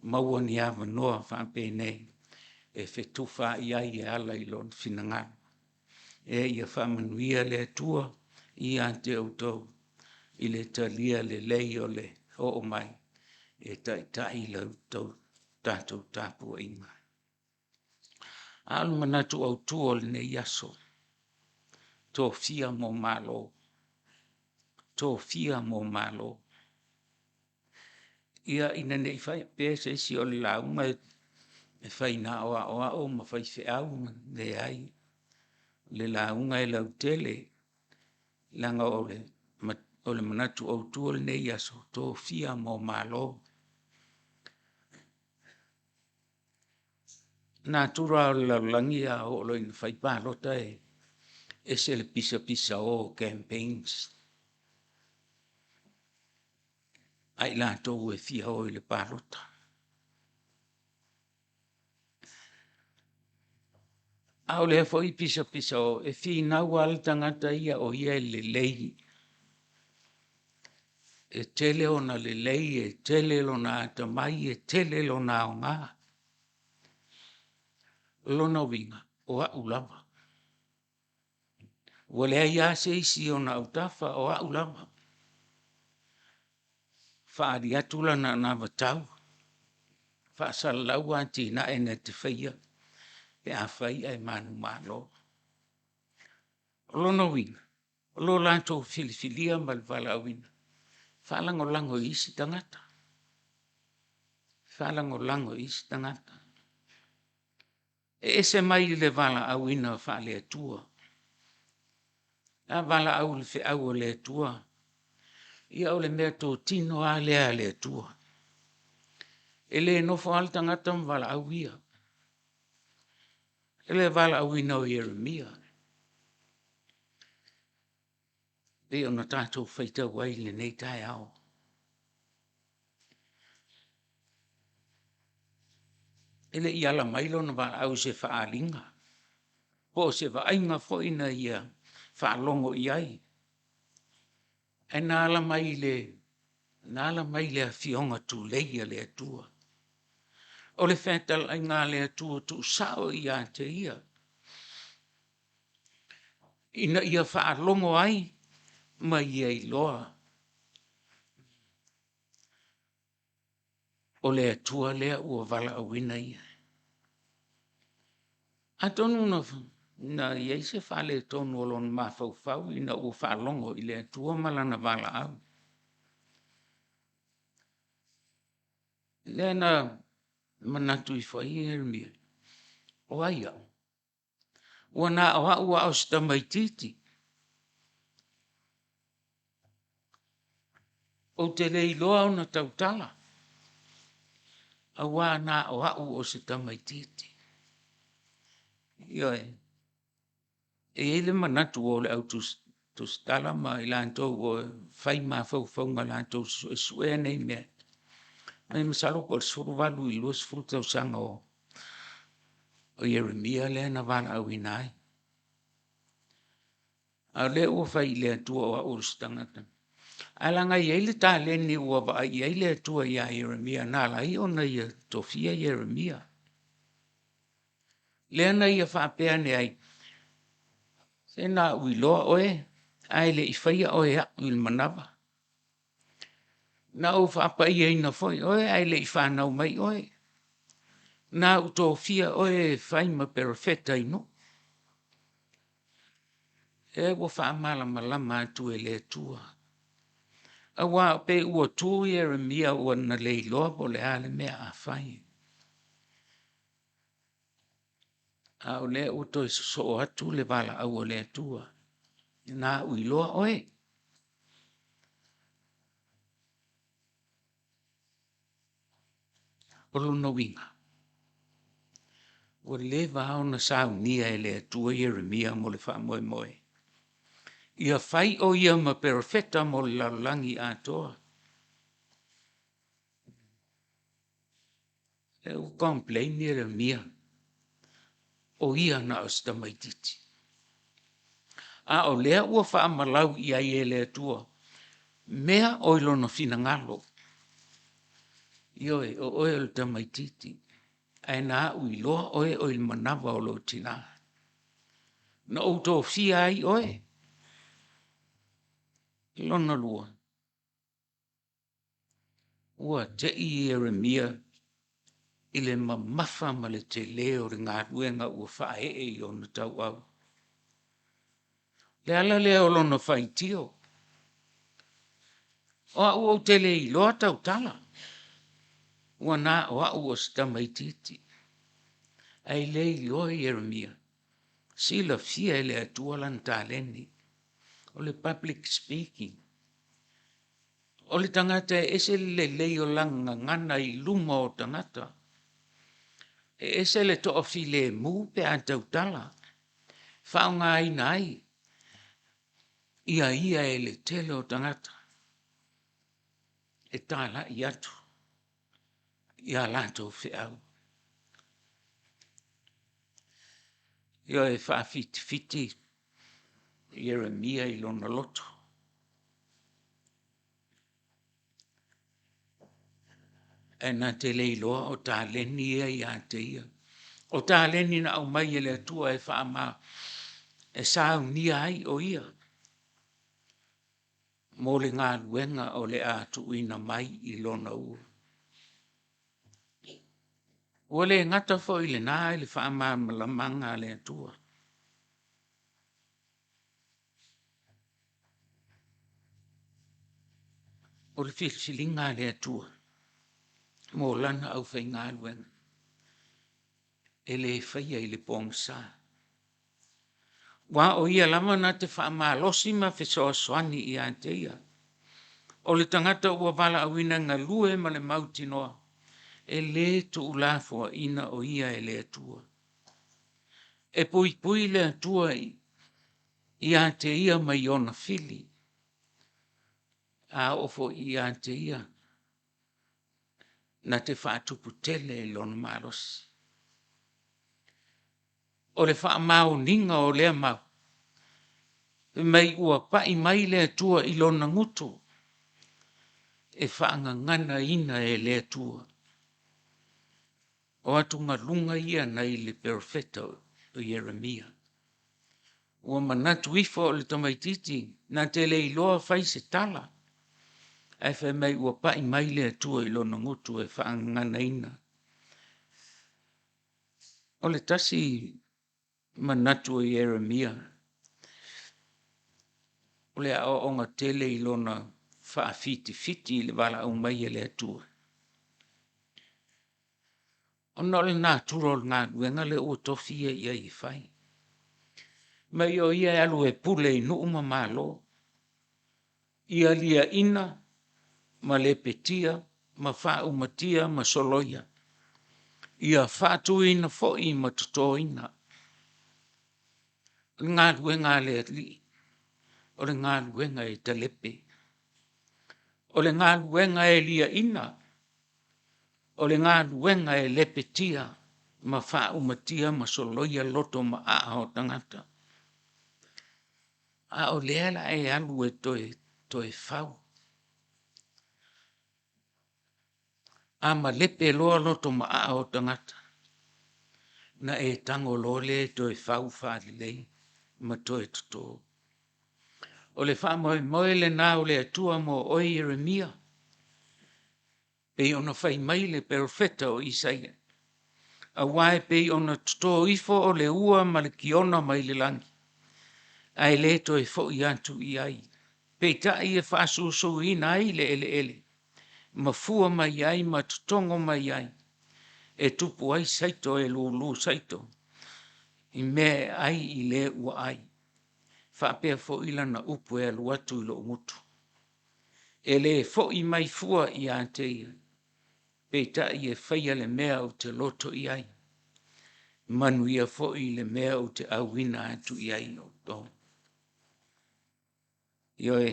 maua ni avanoa faapenei e fetufaai ai e ala i Lona finagalo. E ia faamanuia le Atua ia te outou i le talia lelei o le oo mai e taitai la outou tatou tapuaiga. A o le manatu autu o lenei aso, Tofia mo Malo, tofia mo Malo. Ia ina ne i faapea se isi o le lauga e fai na o aoao ma faifeau, leai. O le lauga e lautele leaga o le manatu autu o lenei aso, Tofia mo Malo. O natura lava o le lalolagi a oo loa ina fai palota e ese le pisapisao o campaigns a i latou e fia o i le palota. A o lea foi pisapisa, e finau lava le tagata ia o ia e lelei, e tele ona lelei, e tele lona atamai, e tele lona aoga. O lona uiga, o au lava. Ua leai lava se isi i ona autafa o au lava. E faaali atu lana anavatau. faasalalau atinae na te faia pe a fai ae manumalo. O lona uiga o lo latou filifilia ma le valaauina faalagolago i isi tagata, faalagolago i isi tagata. E ese mai le valaauina faale-Atua. A valaau i le feau a le Atua, ia o le mea totino a lea a le Atua. E le nofo a le tagata ma valaau ia. O le valaauina o Ieremia pei ona tatou faitau ai i lenei taeao. E le i ala mai lona valaau i se faaaliga po o se vaaiga foi na ia faalogo i ai, ae na ala mai i le afioga tulei a le Atua. O le fetalaiga a le Atua tuusao ia te ia ina ia faalogo ai ma ia iloa o le Atua lea ua valaauina ia. Atonu na i ai se faaletonu o lona mafaufau ina ua faalogo i le Atua ma lana valaau. Lea na manatu ifo ai Ieremia, o ai au? Ua na o au lava o si tamaititi, ou te le iloa ona tautala aua na o au o se tamaititi. Ioe, e i ai le manatu o le au tusitala ma i latou o fai mafaufauga latou te suesuea nei mea, masalo po o le 18 i le 20 tausaga o Ieremia lea na valaauina ai. A o lea ua fai i le Atua o au o se tagata. Ae leaga e i ai le taleni ua vaai i ai le Atua ia Ieremia na ala ai ona ia tofia Ieremia. Lea na ia faapea ane ai, se na ou iloa oe ae le i faia oe e au i le manava. Na ou faapaiaina foi oe ae le i fanau mai oe. Na ou tofia oe e fai ma perofeta i nuu. Lea ua faamalamalama atu e le Atua aua pei ua tu Ieremia ua na le iloa po o le a le mea a fai. A o lea ua toe sosoo atu le valaau a le Atua, na ou iloa oe. O lona uiga ua leva lava ona saunia e le Atua Ieremia mo le faamoemoe ia fai o ia ma perofeta mo le lalolagi atoa. Lea ua complain Ieremia o ia na o se tamaititi a o lea ua faamalau i ai e le Atua mea o i lona finagalo. Ioe, o oe o le tamaititi ae na au iloa oe o le manava o lou tina. Na ou tofia ai oe. Lona lua, ua te i Ieremia i le mamafa ma le tele o le galuega ua faaee i ona tauau. O le ala lea o lona faitio, o au ou te le iloa tautala ua na o au o se tamaititi. Ae le iloa Ieremia, silafia e le Atua lana taleni o le public speaking. O le tagata e ese le lelei o lana gagana i luma o tagata. E ese le toafilemu pe a tautala, faaaogaina ai ia ia e le tele o tagata e talai atu ia latou feau. Ioe, e faafitifiti Ieremia i lona loto ae na te le iloa o taleni ia ia te ia. O taleni na aumai e le Atua e saunia ai o ia mo le galuega o le a tuuina mai i lona ua. Ua le gata foi i lena i le faamalamalamaga a le Atua. O le filifiliga a le Atua mo lana aufaigaluega, e le faia i le pogisa. Aua o Ia lava na te faamalosi ma fesoasoani ia te ia. O le tagata ua valaauina e galue ma le mautinoa, e le tuulafoaiina o ia e le Atua. E puipui le Atua ia te ia mai ona fili. A oo foi ia te ia, na te faatuputele i lona malosi. O le faamaoniga o lea mau, fai mai ua pai mai le Atua i lona gutu, e faagaganaina e le Atua. O atugaluga ia nai le Perofeta o Ieremia. Ua manatu ifo o le tamaititi na te le iloa fai se tala, ae fai mai ua pai mai le Atua i lona gutu e faagaganaina. O le tasi manatu o Ieremia, o le aoaoga tele i lona faafitifiti i le valaau mai a le Atua. Ona o le natura o le galuega lea ua tofi ia i ai e fai. Ma o ia e alu e pule i nuu ma malo, ia liaina ma lepetia ma faaumatia ma soloia, ia faatuina foi ma totoina. O le galuega a le Alii, o le galuega e talepe, o le galuega e liaina, o le galuega e lepetia ma faaumatia ma soloia loto maaa o tagata. A o lea o le a e alu e toe fau. A malepe loa loto maa o tagata, ona e tago loa lea e toe fau faalelei ma toe toto. O le faamoemoe lena o le Atua mo oe Ieremia, e pei ona fai mai le perofeta o Isaia, aua e pei ona toto ifo o le ua ma le kiona mai le lagi, ae le toe foi atu i ai, peitai e faasusuina ai le eleele ma fua mai ai ma totogo mai ai, e tupu ai saito e lulu saito i mea e ai i le ua ai. Faapea foi lana upu e alu atu i lou gutu, e le foi mai fua ia te ia, peitai e faia le mea ou te loto i ai, manuia foi le mea ou te auina atu i ai outou. Ioe,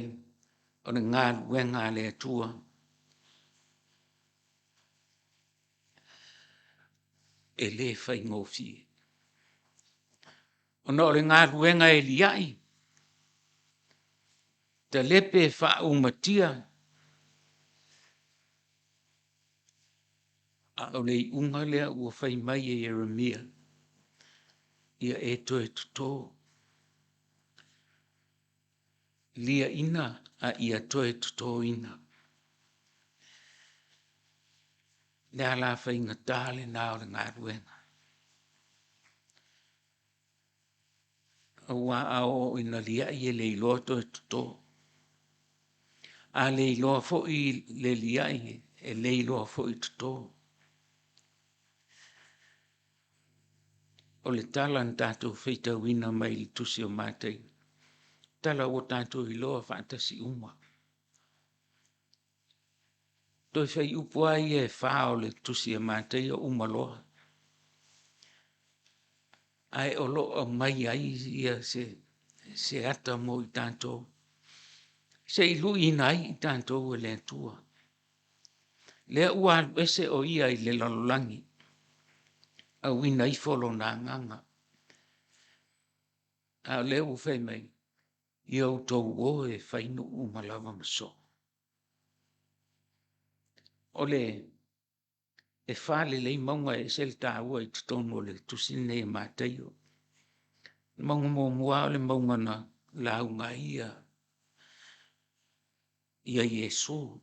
o le galuega a le Atua e le faigofie. Ona o le galuega e liai, talepe faaumatia, a o le iuga lea ua fai mai e Ieremia, ia e toe toto, liaina a ia toe totoina. O le ala faigata lena o le galuega, aua a oo ina liai e le iloa toe toto. A le iloa foi le liai, e le iloa foi toto. O le tala na tatou faitauina mai le tusi o Mataio, tala ua tatou iloa faatasi uma. Toe fuaiupu lava ia e fa o le tusi a Mataio uma loa. Ae o lo o aumai ai se ata mo i tatou, se i luiina ai i tatou e le Atua. Lea ua alu ese o ia i le lalolagi, auina ifo lona agaga. A o lea ua fai mai, ia outou o e fai nuu uma lava ma soo. O le e fa lelei mauga e ese le taua i totonu o le tusi lenei a Mataio. O le mauga muamua o le mauga na lauga ai ia Iesu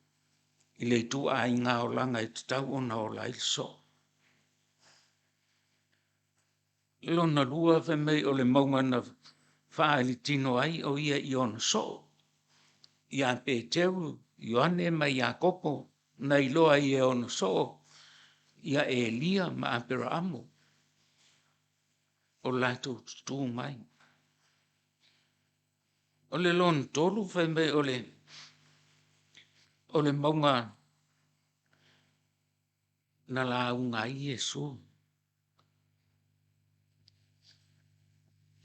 i le ituaiga olaga e tatau ona ola ai le soo. Lona lua fai mai o le mauga na faaalitino ai o ia i ona soo ia Peteru, Ioane ma Iakopo na iloa ai e ona soo ia Elia ma Aperaamo o latou tutu mai. O le lona tolu fai mai o le mauga na lauga ai Iesu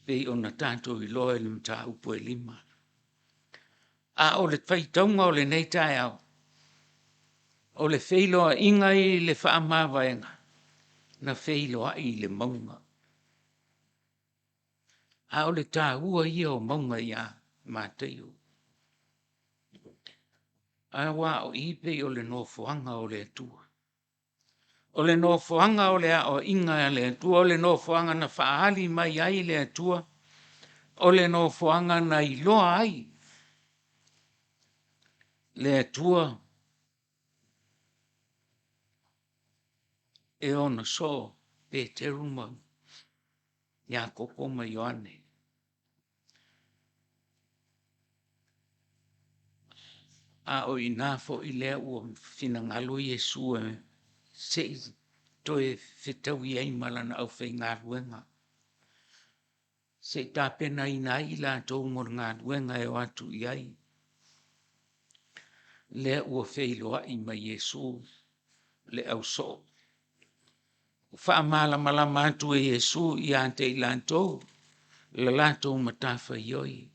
pei ona tatou iloa i le mataupu e 5. A o le faitauga o lenei taeao, o le feiloaiga i le faamavaega na feiloai i le mauga. A o le taua ia o mauga ia Mataio. Aua o i pei o le nofoaga o le Atua. O le nofoaga o le aoaiga a le Atua, o le nofoaga na faaali mai ai le Atua, o le nofoaga na iloa ai le Atua e ona soo Peteru ma Iakopo ma Ioane. A o i ina foi lea ua finagalo Iesu e se i toe fetaui ai ma lana aufaigaluega, se i tapenaina ai i latou mo le galuega e o atu i ai. Lea ua feiloai ma Iesu le ausoo. Ua faamalamalama atu e Iesu ia te i latou le latou matafaioi.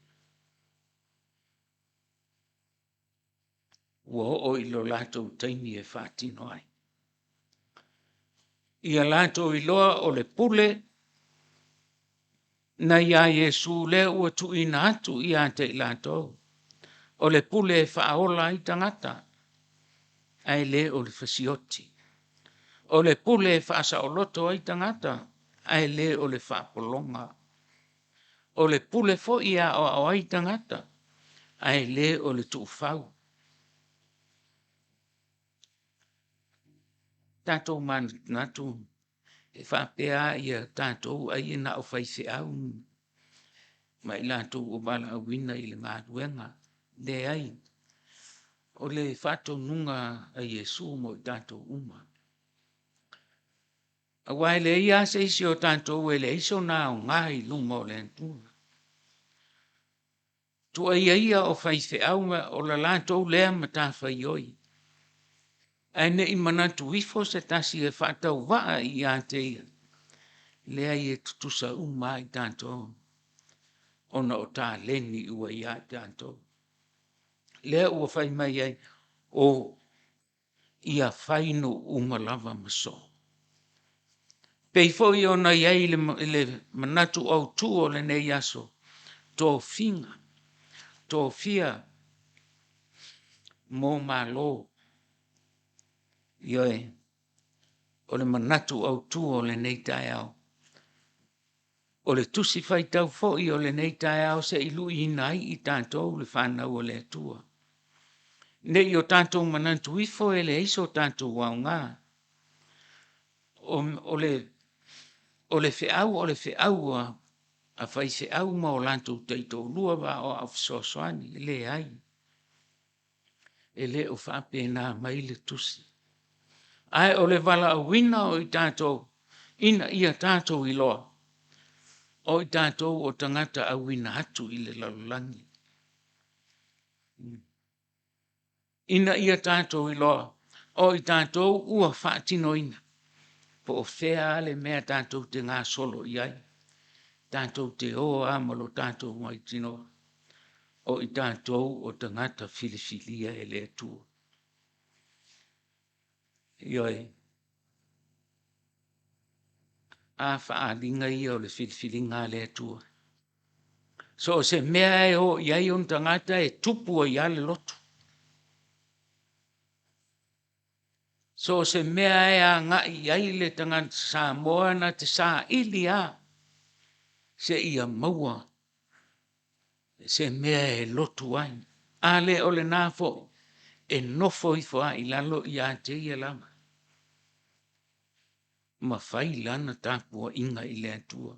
Ua oo i lo latou taimi e faatino ai. Ia latou iloa o le pule na ia Iesu lea ua tuuina atu ia te i latou. O le pule e faaola ai tagata, ae le o le fasioti. O le pule e faasaoloto ai tagata, ae le o le faapologa. O le pule foi e aoao ai tagata, ae le o le tuufau. Tatou manatunatu e faapea ia tatou ai na o faifeau ma i latou ua valaauina i le galuega. Leai, o le faatonuga a Iesu mo i tatou uma. Aua e leai lava se isi o tatou e leai sona aoga i luma o le Atua. Tuuaia ia o faifeau o le latou lea matafaioi. Ae ne i manatu ifo se tasi e faatauvaa ia te ia, leai e tutusa uma lava i tatou ona o taleni ua ia i tatou. Lea ua fai mai ai, o ia fai nuu uma lava ma soo. Pei foi ona i ai le manatu autu o lenei aso, tofiga, tofia mo Malo. Ioe, o le manatu autu o lenei taeao. O le tusi faitau foi o lenei taeao se i luiina ai i tatou le fanau a le Atua. Ne i o tatou manatu ifo e leai so tatou aoga. O le feau o le feau a faifeau ma o latou taitoalua ma aoao fesoasoani. E leai, e le o faapena mai le tusi. Ae o le valaauina o i tatou ina ia tatou iloa o i tatou o tagata auina atu i le lalolagi. Ina ia tatou iloa o i tatou ua faatinoina po o fea lava le mea tatou te gasolo i ai, tatou te o lava ma lo tatou mautinoa o i tatou o tagata filifilia e le Atua. Ioe. A faaaliga ia o le filifiliga a le Atua. So o se mea e o i ai ona tagata e tupu ai lava le lotu. So o se mea e agai i ai le tagata Samoa na te saili lava seia maua se mea e lotu ai. A le o lena foi, e nofo ifo lava i lalo ia te ia lava. ma fai lana tapuaiga i le Atua.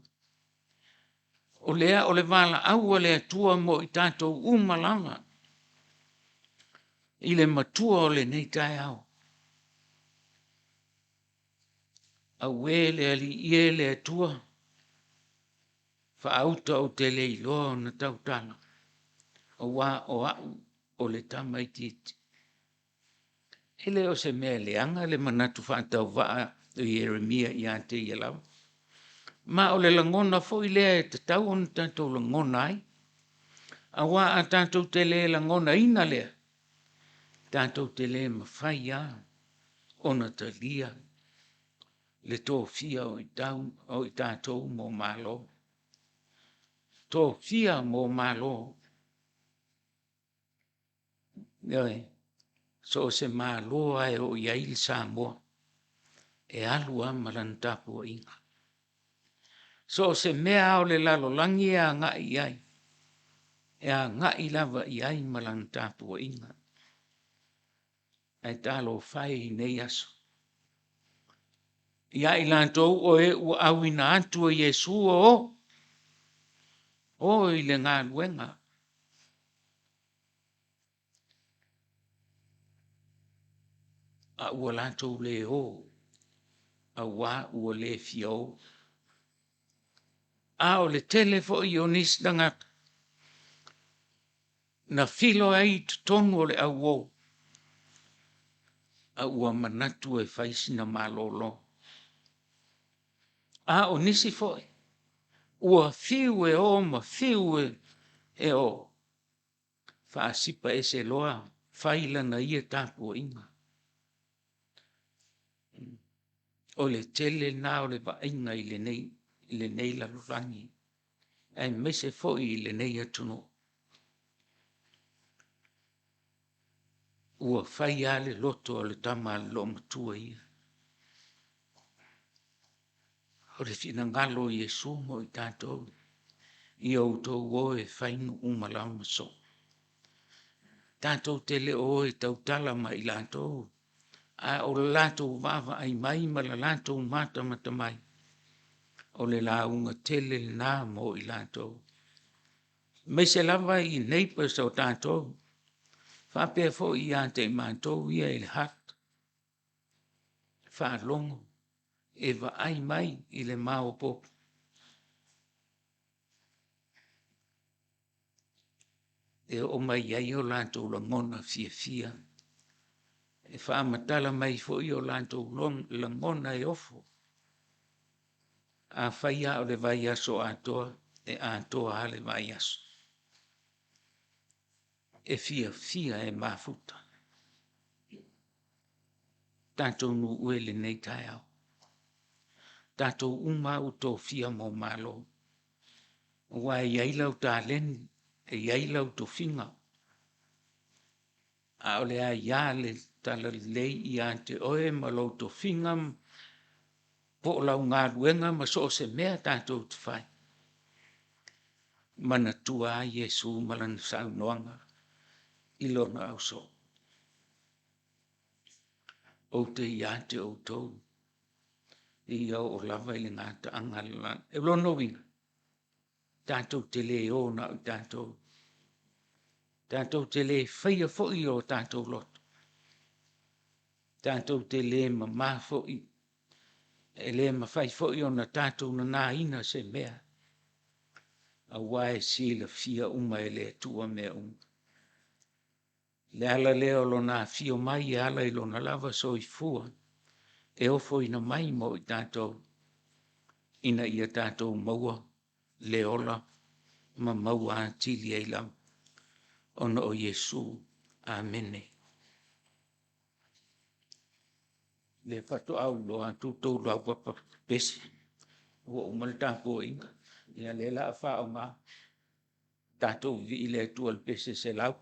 O lea o le valaau a le Atua mo i tatou uma lava i le matua o lenei taeao. Aue le Alii e le Atua, faauta ou te le iloa ona tautala, aua o au o le tamaitiiti. E le o se mea leaga le manatu faatauvaa o Ieremia ia te ia lava, ma o le lagona foi lea e tatau ona tatou lagona ai, aua a tatou te le lagonaina lea, tatou te le mafai lava ona talia le tofia o i tatou mo Malo. Tofia mo Malo. Ioe, so o se Malo lava e oo i ai le Samoa, e alu lava ma lana tapuaiga. So o se mea lava o le lalolagi e agai i ai, e agai lava i ai ma lana tapuaiga. Ae talofa e i nei aso, ia i latou o e ua auina atu e Iesu e o, o i le galuega. A ua latou le o aua ua le fia o. A o le tele foi o nisi tagata na filo ai i totonu o le auo, a ua manatu e fai sina malolo. A o nisi foi ua fiu e o ma fiu e o, faasipa ese loa fai lana ia tapuaiga. O le tele lena o le vaaiga i lenei lalolagi aemaise foi i lenei atunuu. Ua fai lava le loto o le tama a le loomatua ia. O le finagalo o Iesu mo i tatou, ia outou o e fai nuu ma lauma soo. Tatou te le o e tautala ma i latou, a o le latou vaavaai mai ma le latou matamata mai, o le lauga tele lena mo i latou, aemaise lava i neighbors a tatou, faapea foi ia te i matou ia i le heart, faalogo e vaai mai i le maopoopo e oo mai ai o latou lagona fiafia, e faamatala mai foi o latou lagona e ofo. Afai lava o le vaiaso atoa, e atoa lava le vaiaso. E fiafia e mafuta. Tatou nuu e i lenei taeao, tatou uma lava ua tofia mo malo, aua e i ai lau taleni, e i ai lau tofiga, a o le aia i le talalelei ia te oe ma lou tofiga po o lau galuega ma so o se mea tatou te fai, manatua lava Iesu ma lana saunoaga i lona ausoo, ou te ia te outou seia oo lava i le gataaga o le lalolagi. O lona uiga, tatou te le o na o tatou, tatou te le faia foi o tatou loto, tatou te le mama foi, e le mafai foi ona tatou nanaina se mea, aua e silafia uma e le Atua mea uma. O le ala lea o lona afio mai e ala i lona lava soifua e ofoina mai mo i tatou ina ia tatou maua le ola ma maua atili ai lava ona o Iesu. Amene. O lea faatoa ou iloa atu le tou laupapa pepesi ua uma le tapuaiga, ia o lea o le a faaaoga. Tatou vivii i le Atua i le pese 100.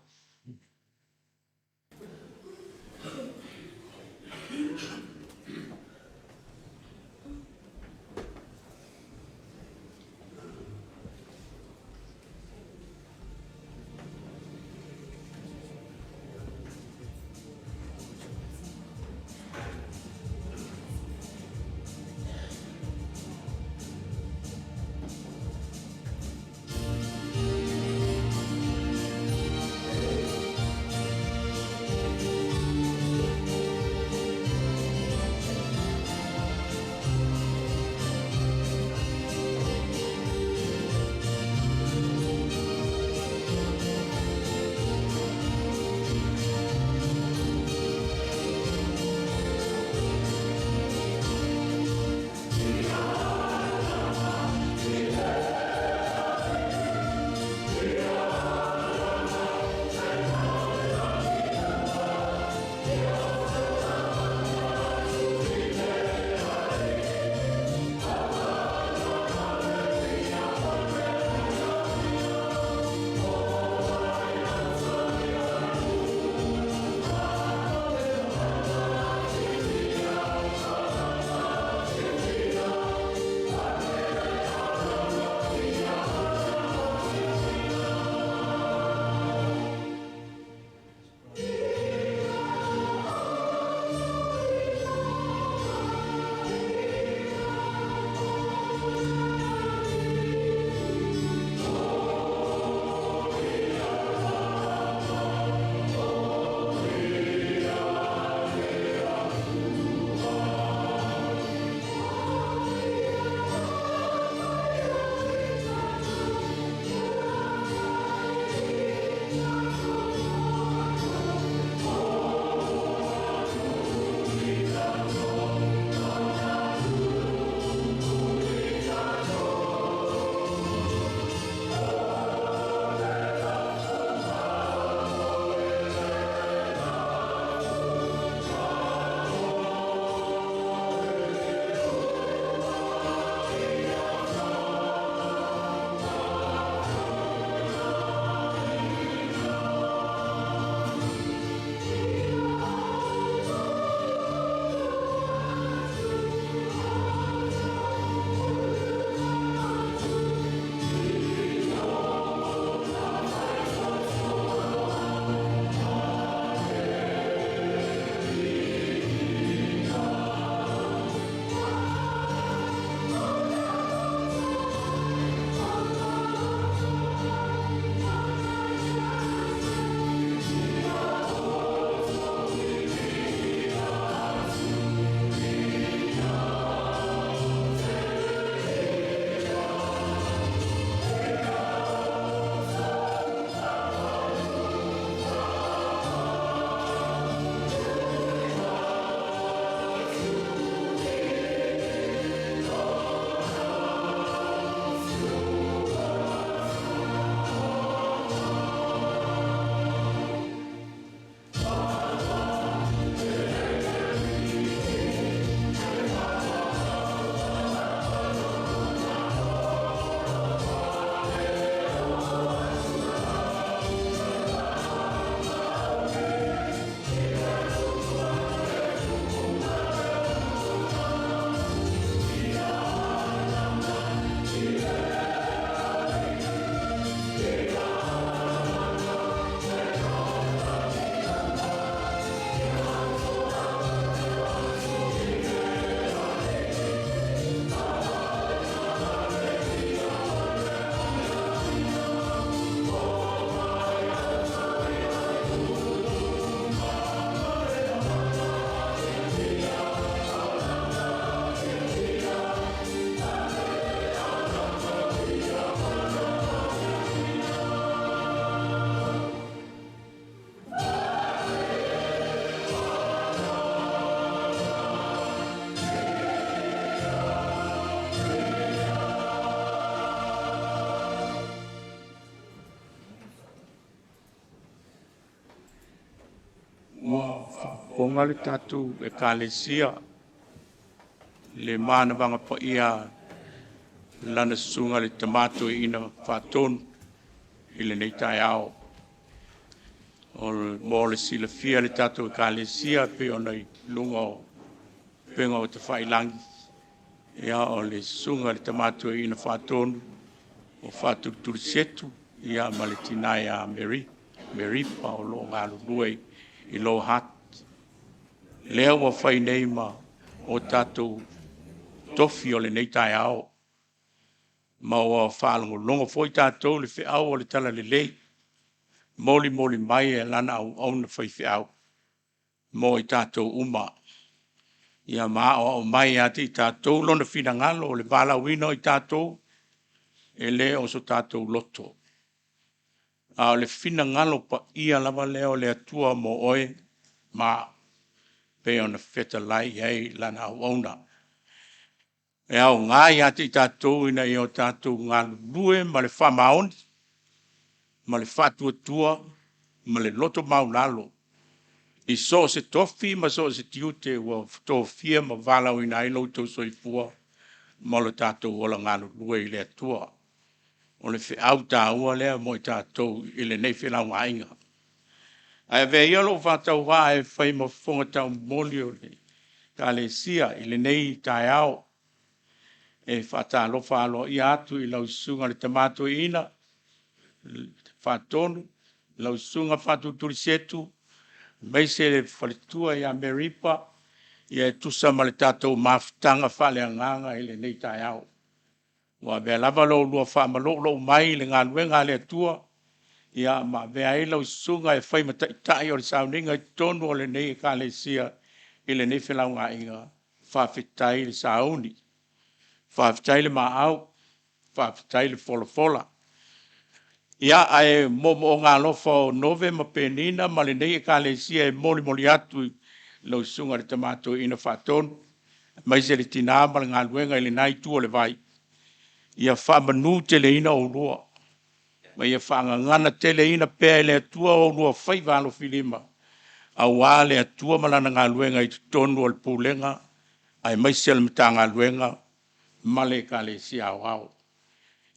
Faafofoga le tatou Ekalesia i le manavaga paia a lana susuga i le Tama Toeaina Faatonu i lenei taeao. Mo le silafia e le tatou Ekalesia e pei ona i luga o upega o tafailagi, ia o le susuga i le Tama Toeaina Faatonu o Faatulitulisetu ia ma le tina ia Meripa o lo o galulue i Lower Hutt, lea ua fai nei ma o tatou tofi o lenei taeao, ma ua faalogologo foi tatou i le feau o le Talalelei, molimoli mai e lana auauna faifeau mo i tatou uma. Ia ma aoao mai ia te i tatou lona finagalo o le valaauina o i tatou, e le o so tatou loto, a o le finagalo paia lava lea o le Atua mo oe ma au, pei ona fetalai i ai lana auauna. E aoga ia te i tatou ina ia o tatou galulue ma le faamaoni, ma le faatuatua, ma le loto maualalo i so o se tofi ma so o se tiute ua tofia ma valaauina ai lo outou soifua ma lo tatou ola galulue i le Atua. O le feau taua lea mo i tatou i lenei felaugaaiga. Ae avea ia lou faatauvaa e fai ma fofoga taumoli o le Ekalesia i lenei taeao, e faatalofa aloaia atu i lau Susuga i le Tama Toeaina Faatonu, lau Susuga Faatulitulisetu, aemaise le faletua ia Meripa, ia e tusa ma le tatou mafutaga faaleagaga i lenei taeao. Ua avea lava lo oulua faamaloulou mai i le galuega a le Atua, ia ma avea ai lau susuga e fai ma taitai o le sauniga i totonu o lenei Ekalesia i lenei felaugaaiga, faafetai le sauni, faafetai le maau, faafetai le folafola. Ia, ae moomooga alofa o Nove ma Penina ma lenei Ekalesia e molimoli atu i lau Susuga i le Tama Toeaina Faatonu, aemaise le tina ma le galuega i lena itu o le vai, ia faamanuteleina oulua, ma ia faagagana teleina pea e le Atua oulua faiva alofilima aua le Atua ma Lana galuega i totonu o le Pulega aemaise o le Matagaluega ma le Ekalesia Aoao.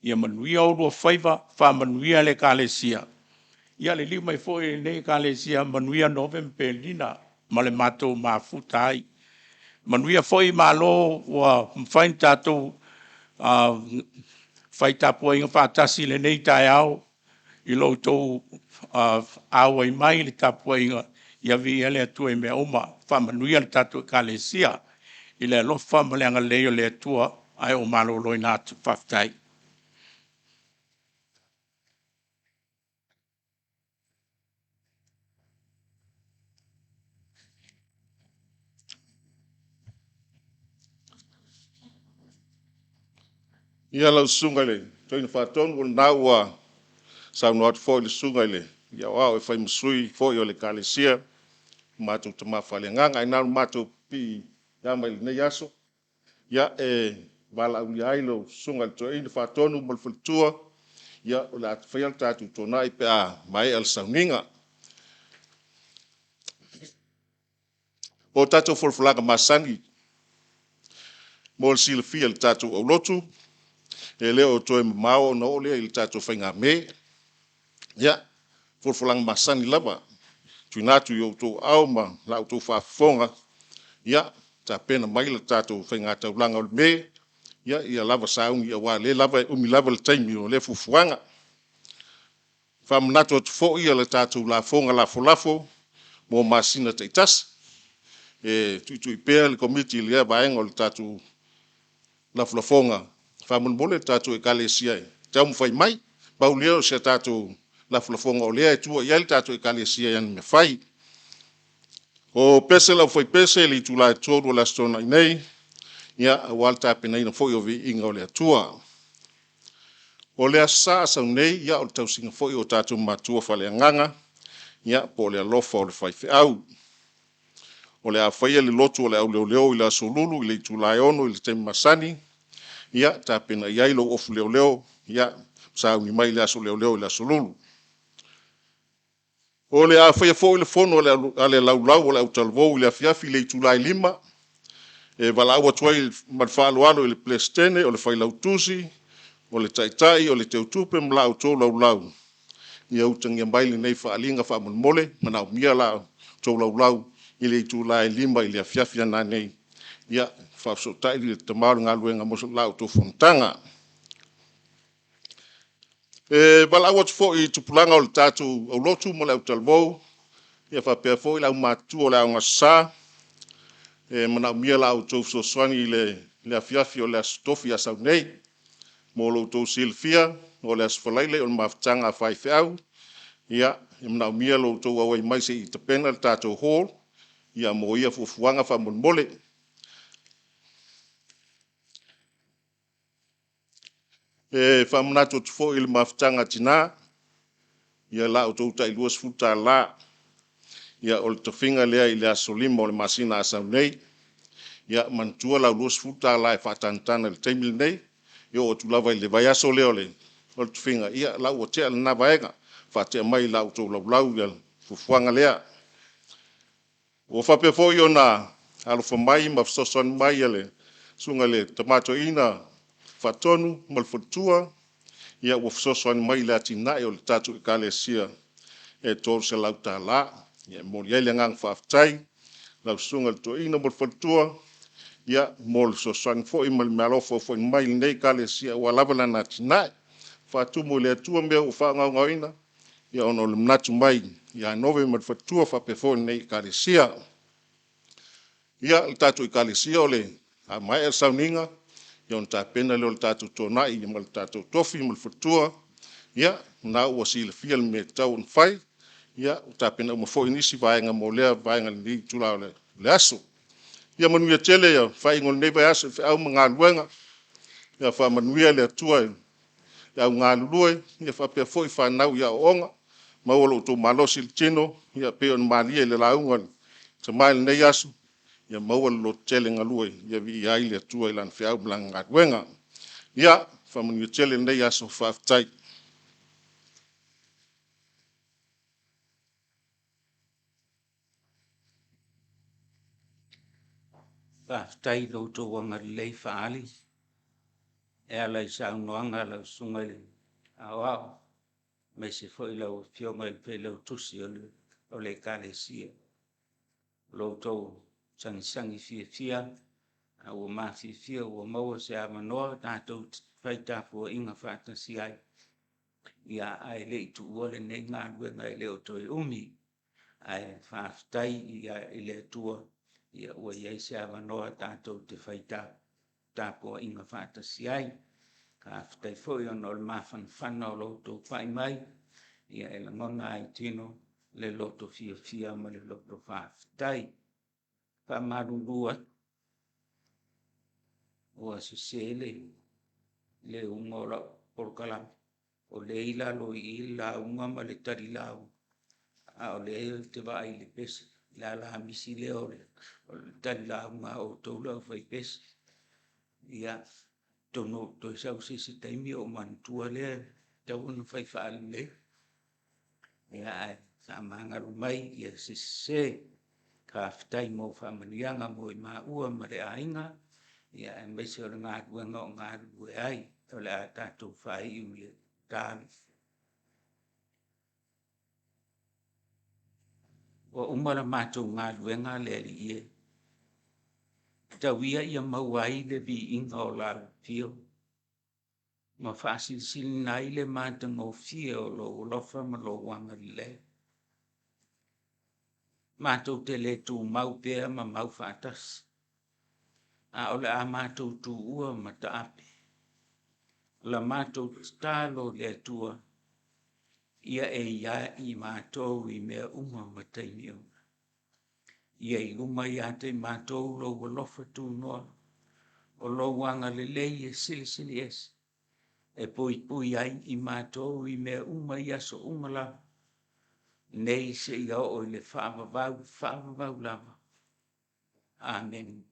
Ia manuia oulua faiva, faamanuia le Ekalesia. Ia liliu mai foi i lenei Ekalesia, manuia Nove ma Penina ma le matou mafuta ai. Manuia foi malo ua mafai ona tatou fai tapuaiga faatasi i lenei taeao i lo outou auai mai i le tapuaiga, ia viia le Atua i mea uma. Faamanuia le tatou Ekalesia i le alofa ma le agalelei o le Atua, ae ou maloloina atu. Faafetai. Ia lau Susuga i le Toeaina Faatonu, o lena ua saunoa atu foi le Susuga i le Aoao e fai ma sui foi o le Ekalesia, o matou tama faaleagaga. Ae na ona matou piiama i lenei aso, ia, e valaaulia ai lau Susuga i le Toeaina Faatonu ma le faletua, o le a faia le tatou toonai pe a maea le sauniga. O tatou folafolaga masani mo le silafia e le tatou aulotu, e le o toe mamao ona oo lea i le tatou faiga Me. Ia, folafolaga masani lava, tuuina atu i outou aao ma la outou faafofoga, ia tapena mai le tatou faigataulaga o le Me, ia lava sauni aua o lea lava e umi lava le taimi o lea fuafuaga. Faamanatu atu foi le tatou lafoga lafolafo mo masina taitasi, e tuitui pea le Komiti i lea vaega o le tatou lafolafoga. Faamolemole le tatou Ekalesia e taumafai mai. Pau lea o si a tatou lafolafoga o lea e tua i ai le tatou Ekalesia i ana mea fai. O pese a le aufaipese i le itula e 3:00 o le Aso Toonai nei, ia, aua le tapenaina foi o Viiga o le Atua. O le Aso Sa a sau nei, ia, o le tausiga foi o tatou matua faaleagaga, ia, po o le alofa o le faifeau. O le a faia le lotu a le auleoleo i le Aso Lulu i le itula e 6:00 i le taimi masani, ia tapena i ai lou ofu leoleo, ia sauni mai i le aso leoleo i le Aso Lulu. O le a faia foi le fono a le laulau o le autalavou i le afiafi i le itula e 5:00, e valaau atu ai ma le faaaloalo i le Peresetene, o le Failautusi, o le Taitai, o le Teutupe ma la outou laulau, ia utagia mai lenei faaaliga faamolemole. E manaomia la outou laulau i le itula e 5:00 i le afiafi a nanei, ia faafesootai le tama o le galuega mo la outou fonotaga. E valaau atu foi i tupulaga o le tatou aulotu ma le autalavou, ia faapea foi le aumatutua o le Aoga Aso Sa, e manaomia la outou fesoasoani i le afiafi o le Aso Tofi a sau nei. Mo lo outou silafia, o le Aso Faraile o le mafutaga a faifeau, ia e manaomia lo outou auai mai se i tapena le tatou hall ia mo ia fuafuaga faamolemole. E faamanatu atu foi i le mafutaga a tina, ia la outou tai $20, ia o le tofiga lea i le aso 5 o le masina a sau nei. Ia manatua lau $20 e faatanatana i le taimi lenei, e oo atu lava i le vaiaso lea o le tofiga, ia o la ua tea lena vaega, faatea mai i la outou laulau le fuafuaga lea. Ua faapea foi ona alofa mai ma fesoasoani mai le susuga i le Tama Toeaina Faatonu ma le faletua, ia ua fesoasoani mai i le atinae o le tatou Ekalesia e $300. Ia e momoli ai le agaga faafetai lau Susuga i le Toeaina ma le faletua, ia mo le fesoasoani foi ma le meaalofa ua tuuina mai i lenei Ekalesia aua lava lana atinae. Faatumu e le Atua mea ua faagaogaoina, ia ona o le manatu mai ia Nove ma le faletua faapea foi lenei Ekalesia. Ia, le tatou Ekalesia, o le a maea le sauniga, ia ona tapena lea o le tatou toonai ma le tatou tofi ma le faletua. Ia, o lena ua silafia le mea e tatau ona fai, ia ua tapena uma foi nisi vaega mo lea vaega i lenei itula o le aso. Ia manuia tele faaiuga o lenei vaiaso i feau ma galuega. Ia faamanuia le Atua i le au galulue ia faapea foi fanau i aoaoga. Maua lo outou malosi i le tino e pei ona malie i le lauga a le tama i lenei aso, ia maua le lototele e galue ia viia ai le Atua i lana feau ma lana galuega. Ia faamanuia tele lenei aso, faafetai. Faafetai i lo outou agalelei faaali e ala i saunoaga a lau Susuga i le Aoao aemaise foi lau Afioga i le Failautusi o le Ekalesia. O lo outou sagisagi fiafia a ua mafiafia ua maua se avanoa tatou te fai tapuaiga faatasi ai, ae le i tuua lenei galuega e le o toe umi. Ae faafetai i le Atua ua i ai se avanoa tatou te fai tapuaiga faatasi ai. Faafetai foi ona o le mafanafana o lo outou pai mai, e lagona lava i tino le loto fiafia ma le loto faafetai. E faamalulu atu, ua sese le uga o lau polokalame, o lea e i lalo i i le lauga ma le tali lauga, a o lea ou te vaai i le pese, le alamisi lea o le tali lauga a outou le aufaipese. Ia, atonu e toe sau se isi taimi ona ou manatua lea e tatau ona fai faalelei, ae faamagalo mai se sese. Faafetai mo faamanuiaga mo i maua ma le aiga, aemaise o le galuega o galulue ai. O le a tatou faaiu i le tatalo. Ua uma la matou galuega le Alii e, tau ia ia maua ai le viiga o lau afio ma faasilisiliina ai le matagofie o lou alofa ma lou agalelei. Matou te le tumau pea ma mau faatasi, a o le a matou tuua ma taape la matou tatalo i le Atua ia e i ai matou i mea uma ma taimi uma. Ia i luma ia te i matou lou alofa tunoa, o lou agalelei e silisili ese e puipui ai i matou i mea uma i aso uma lava, nei seia oo i le faavavau, faavavau lava. Amene.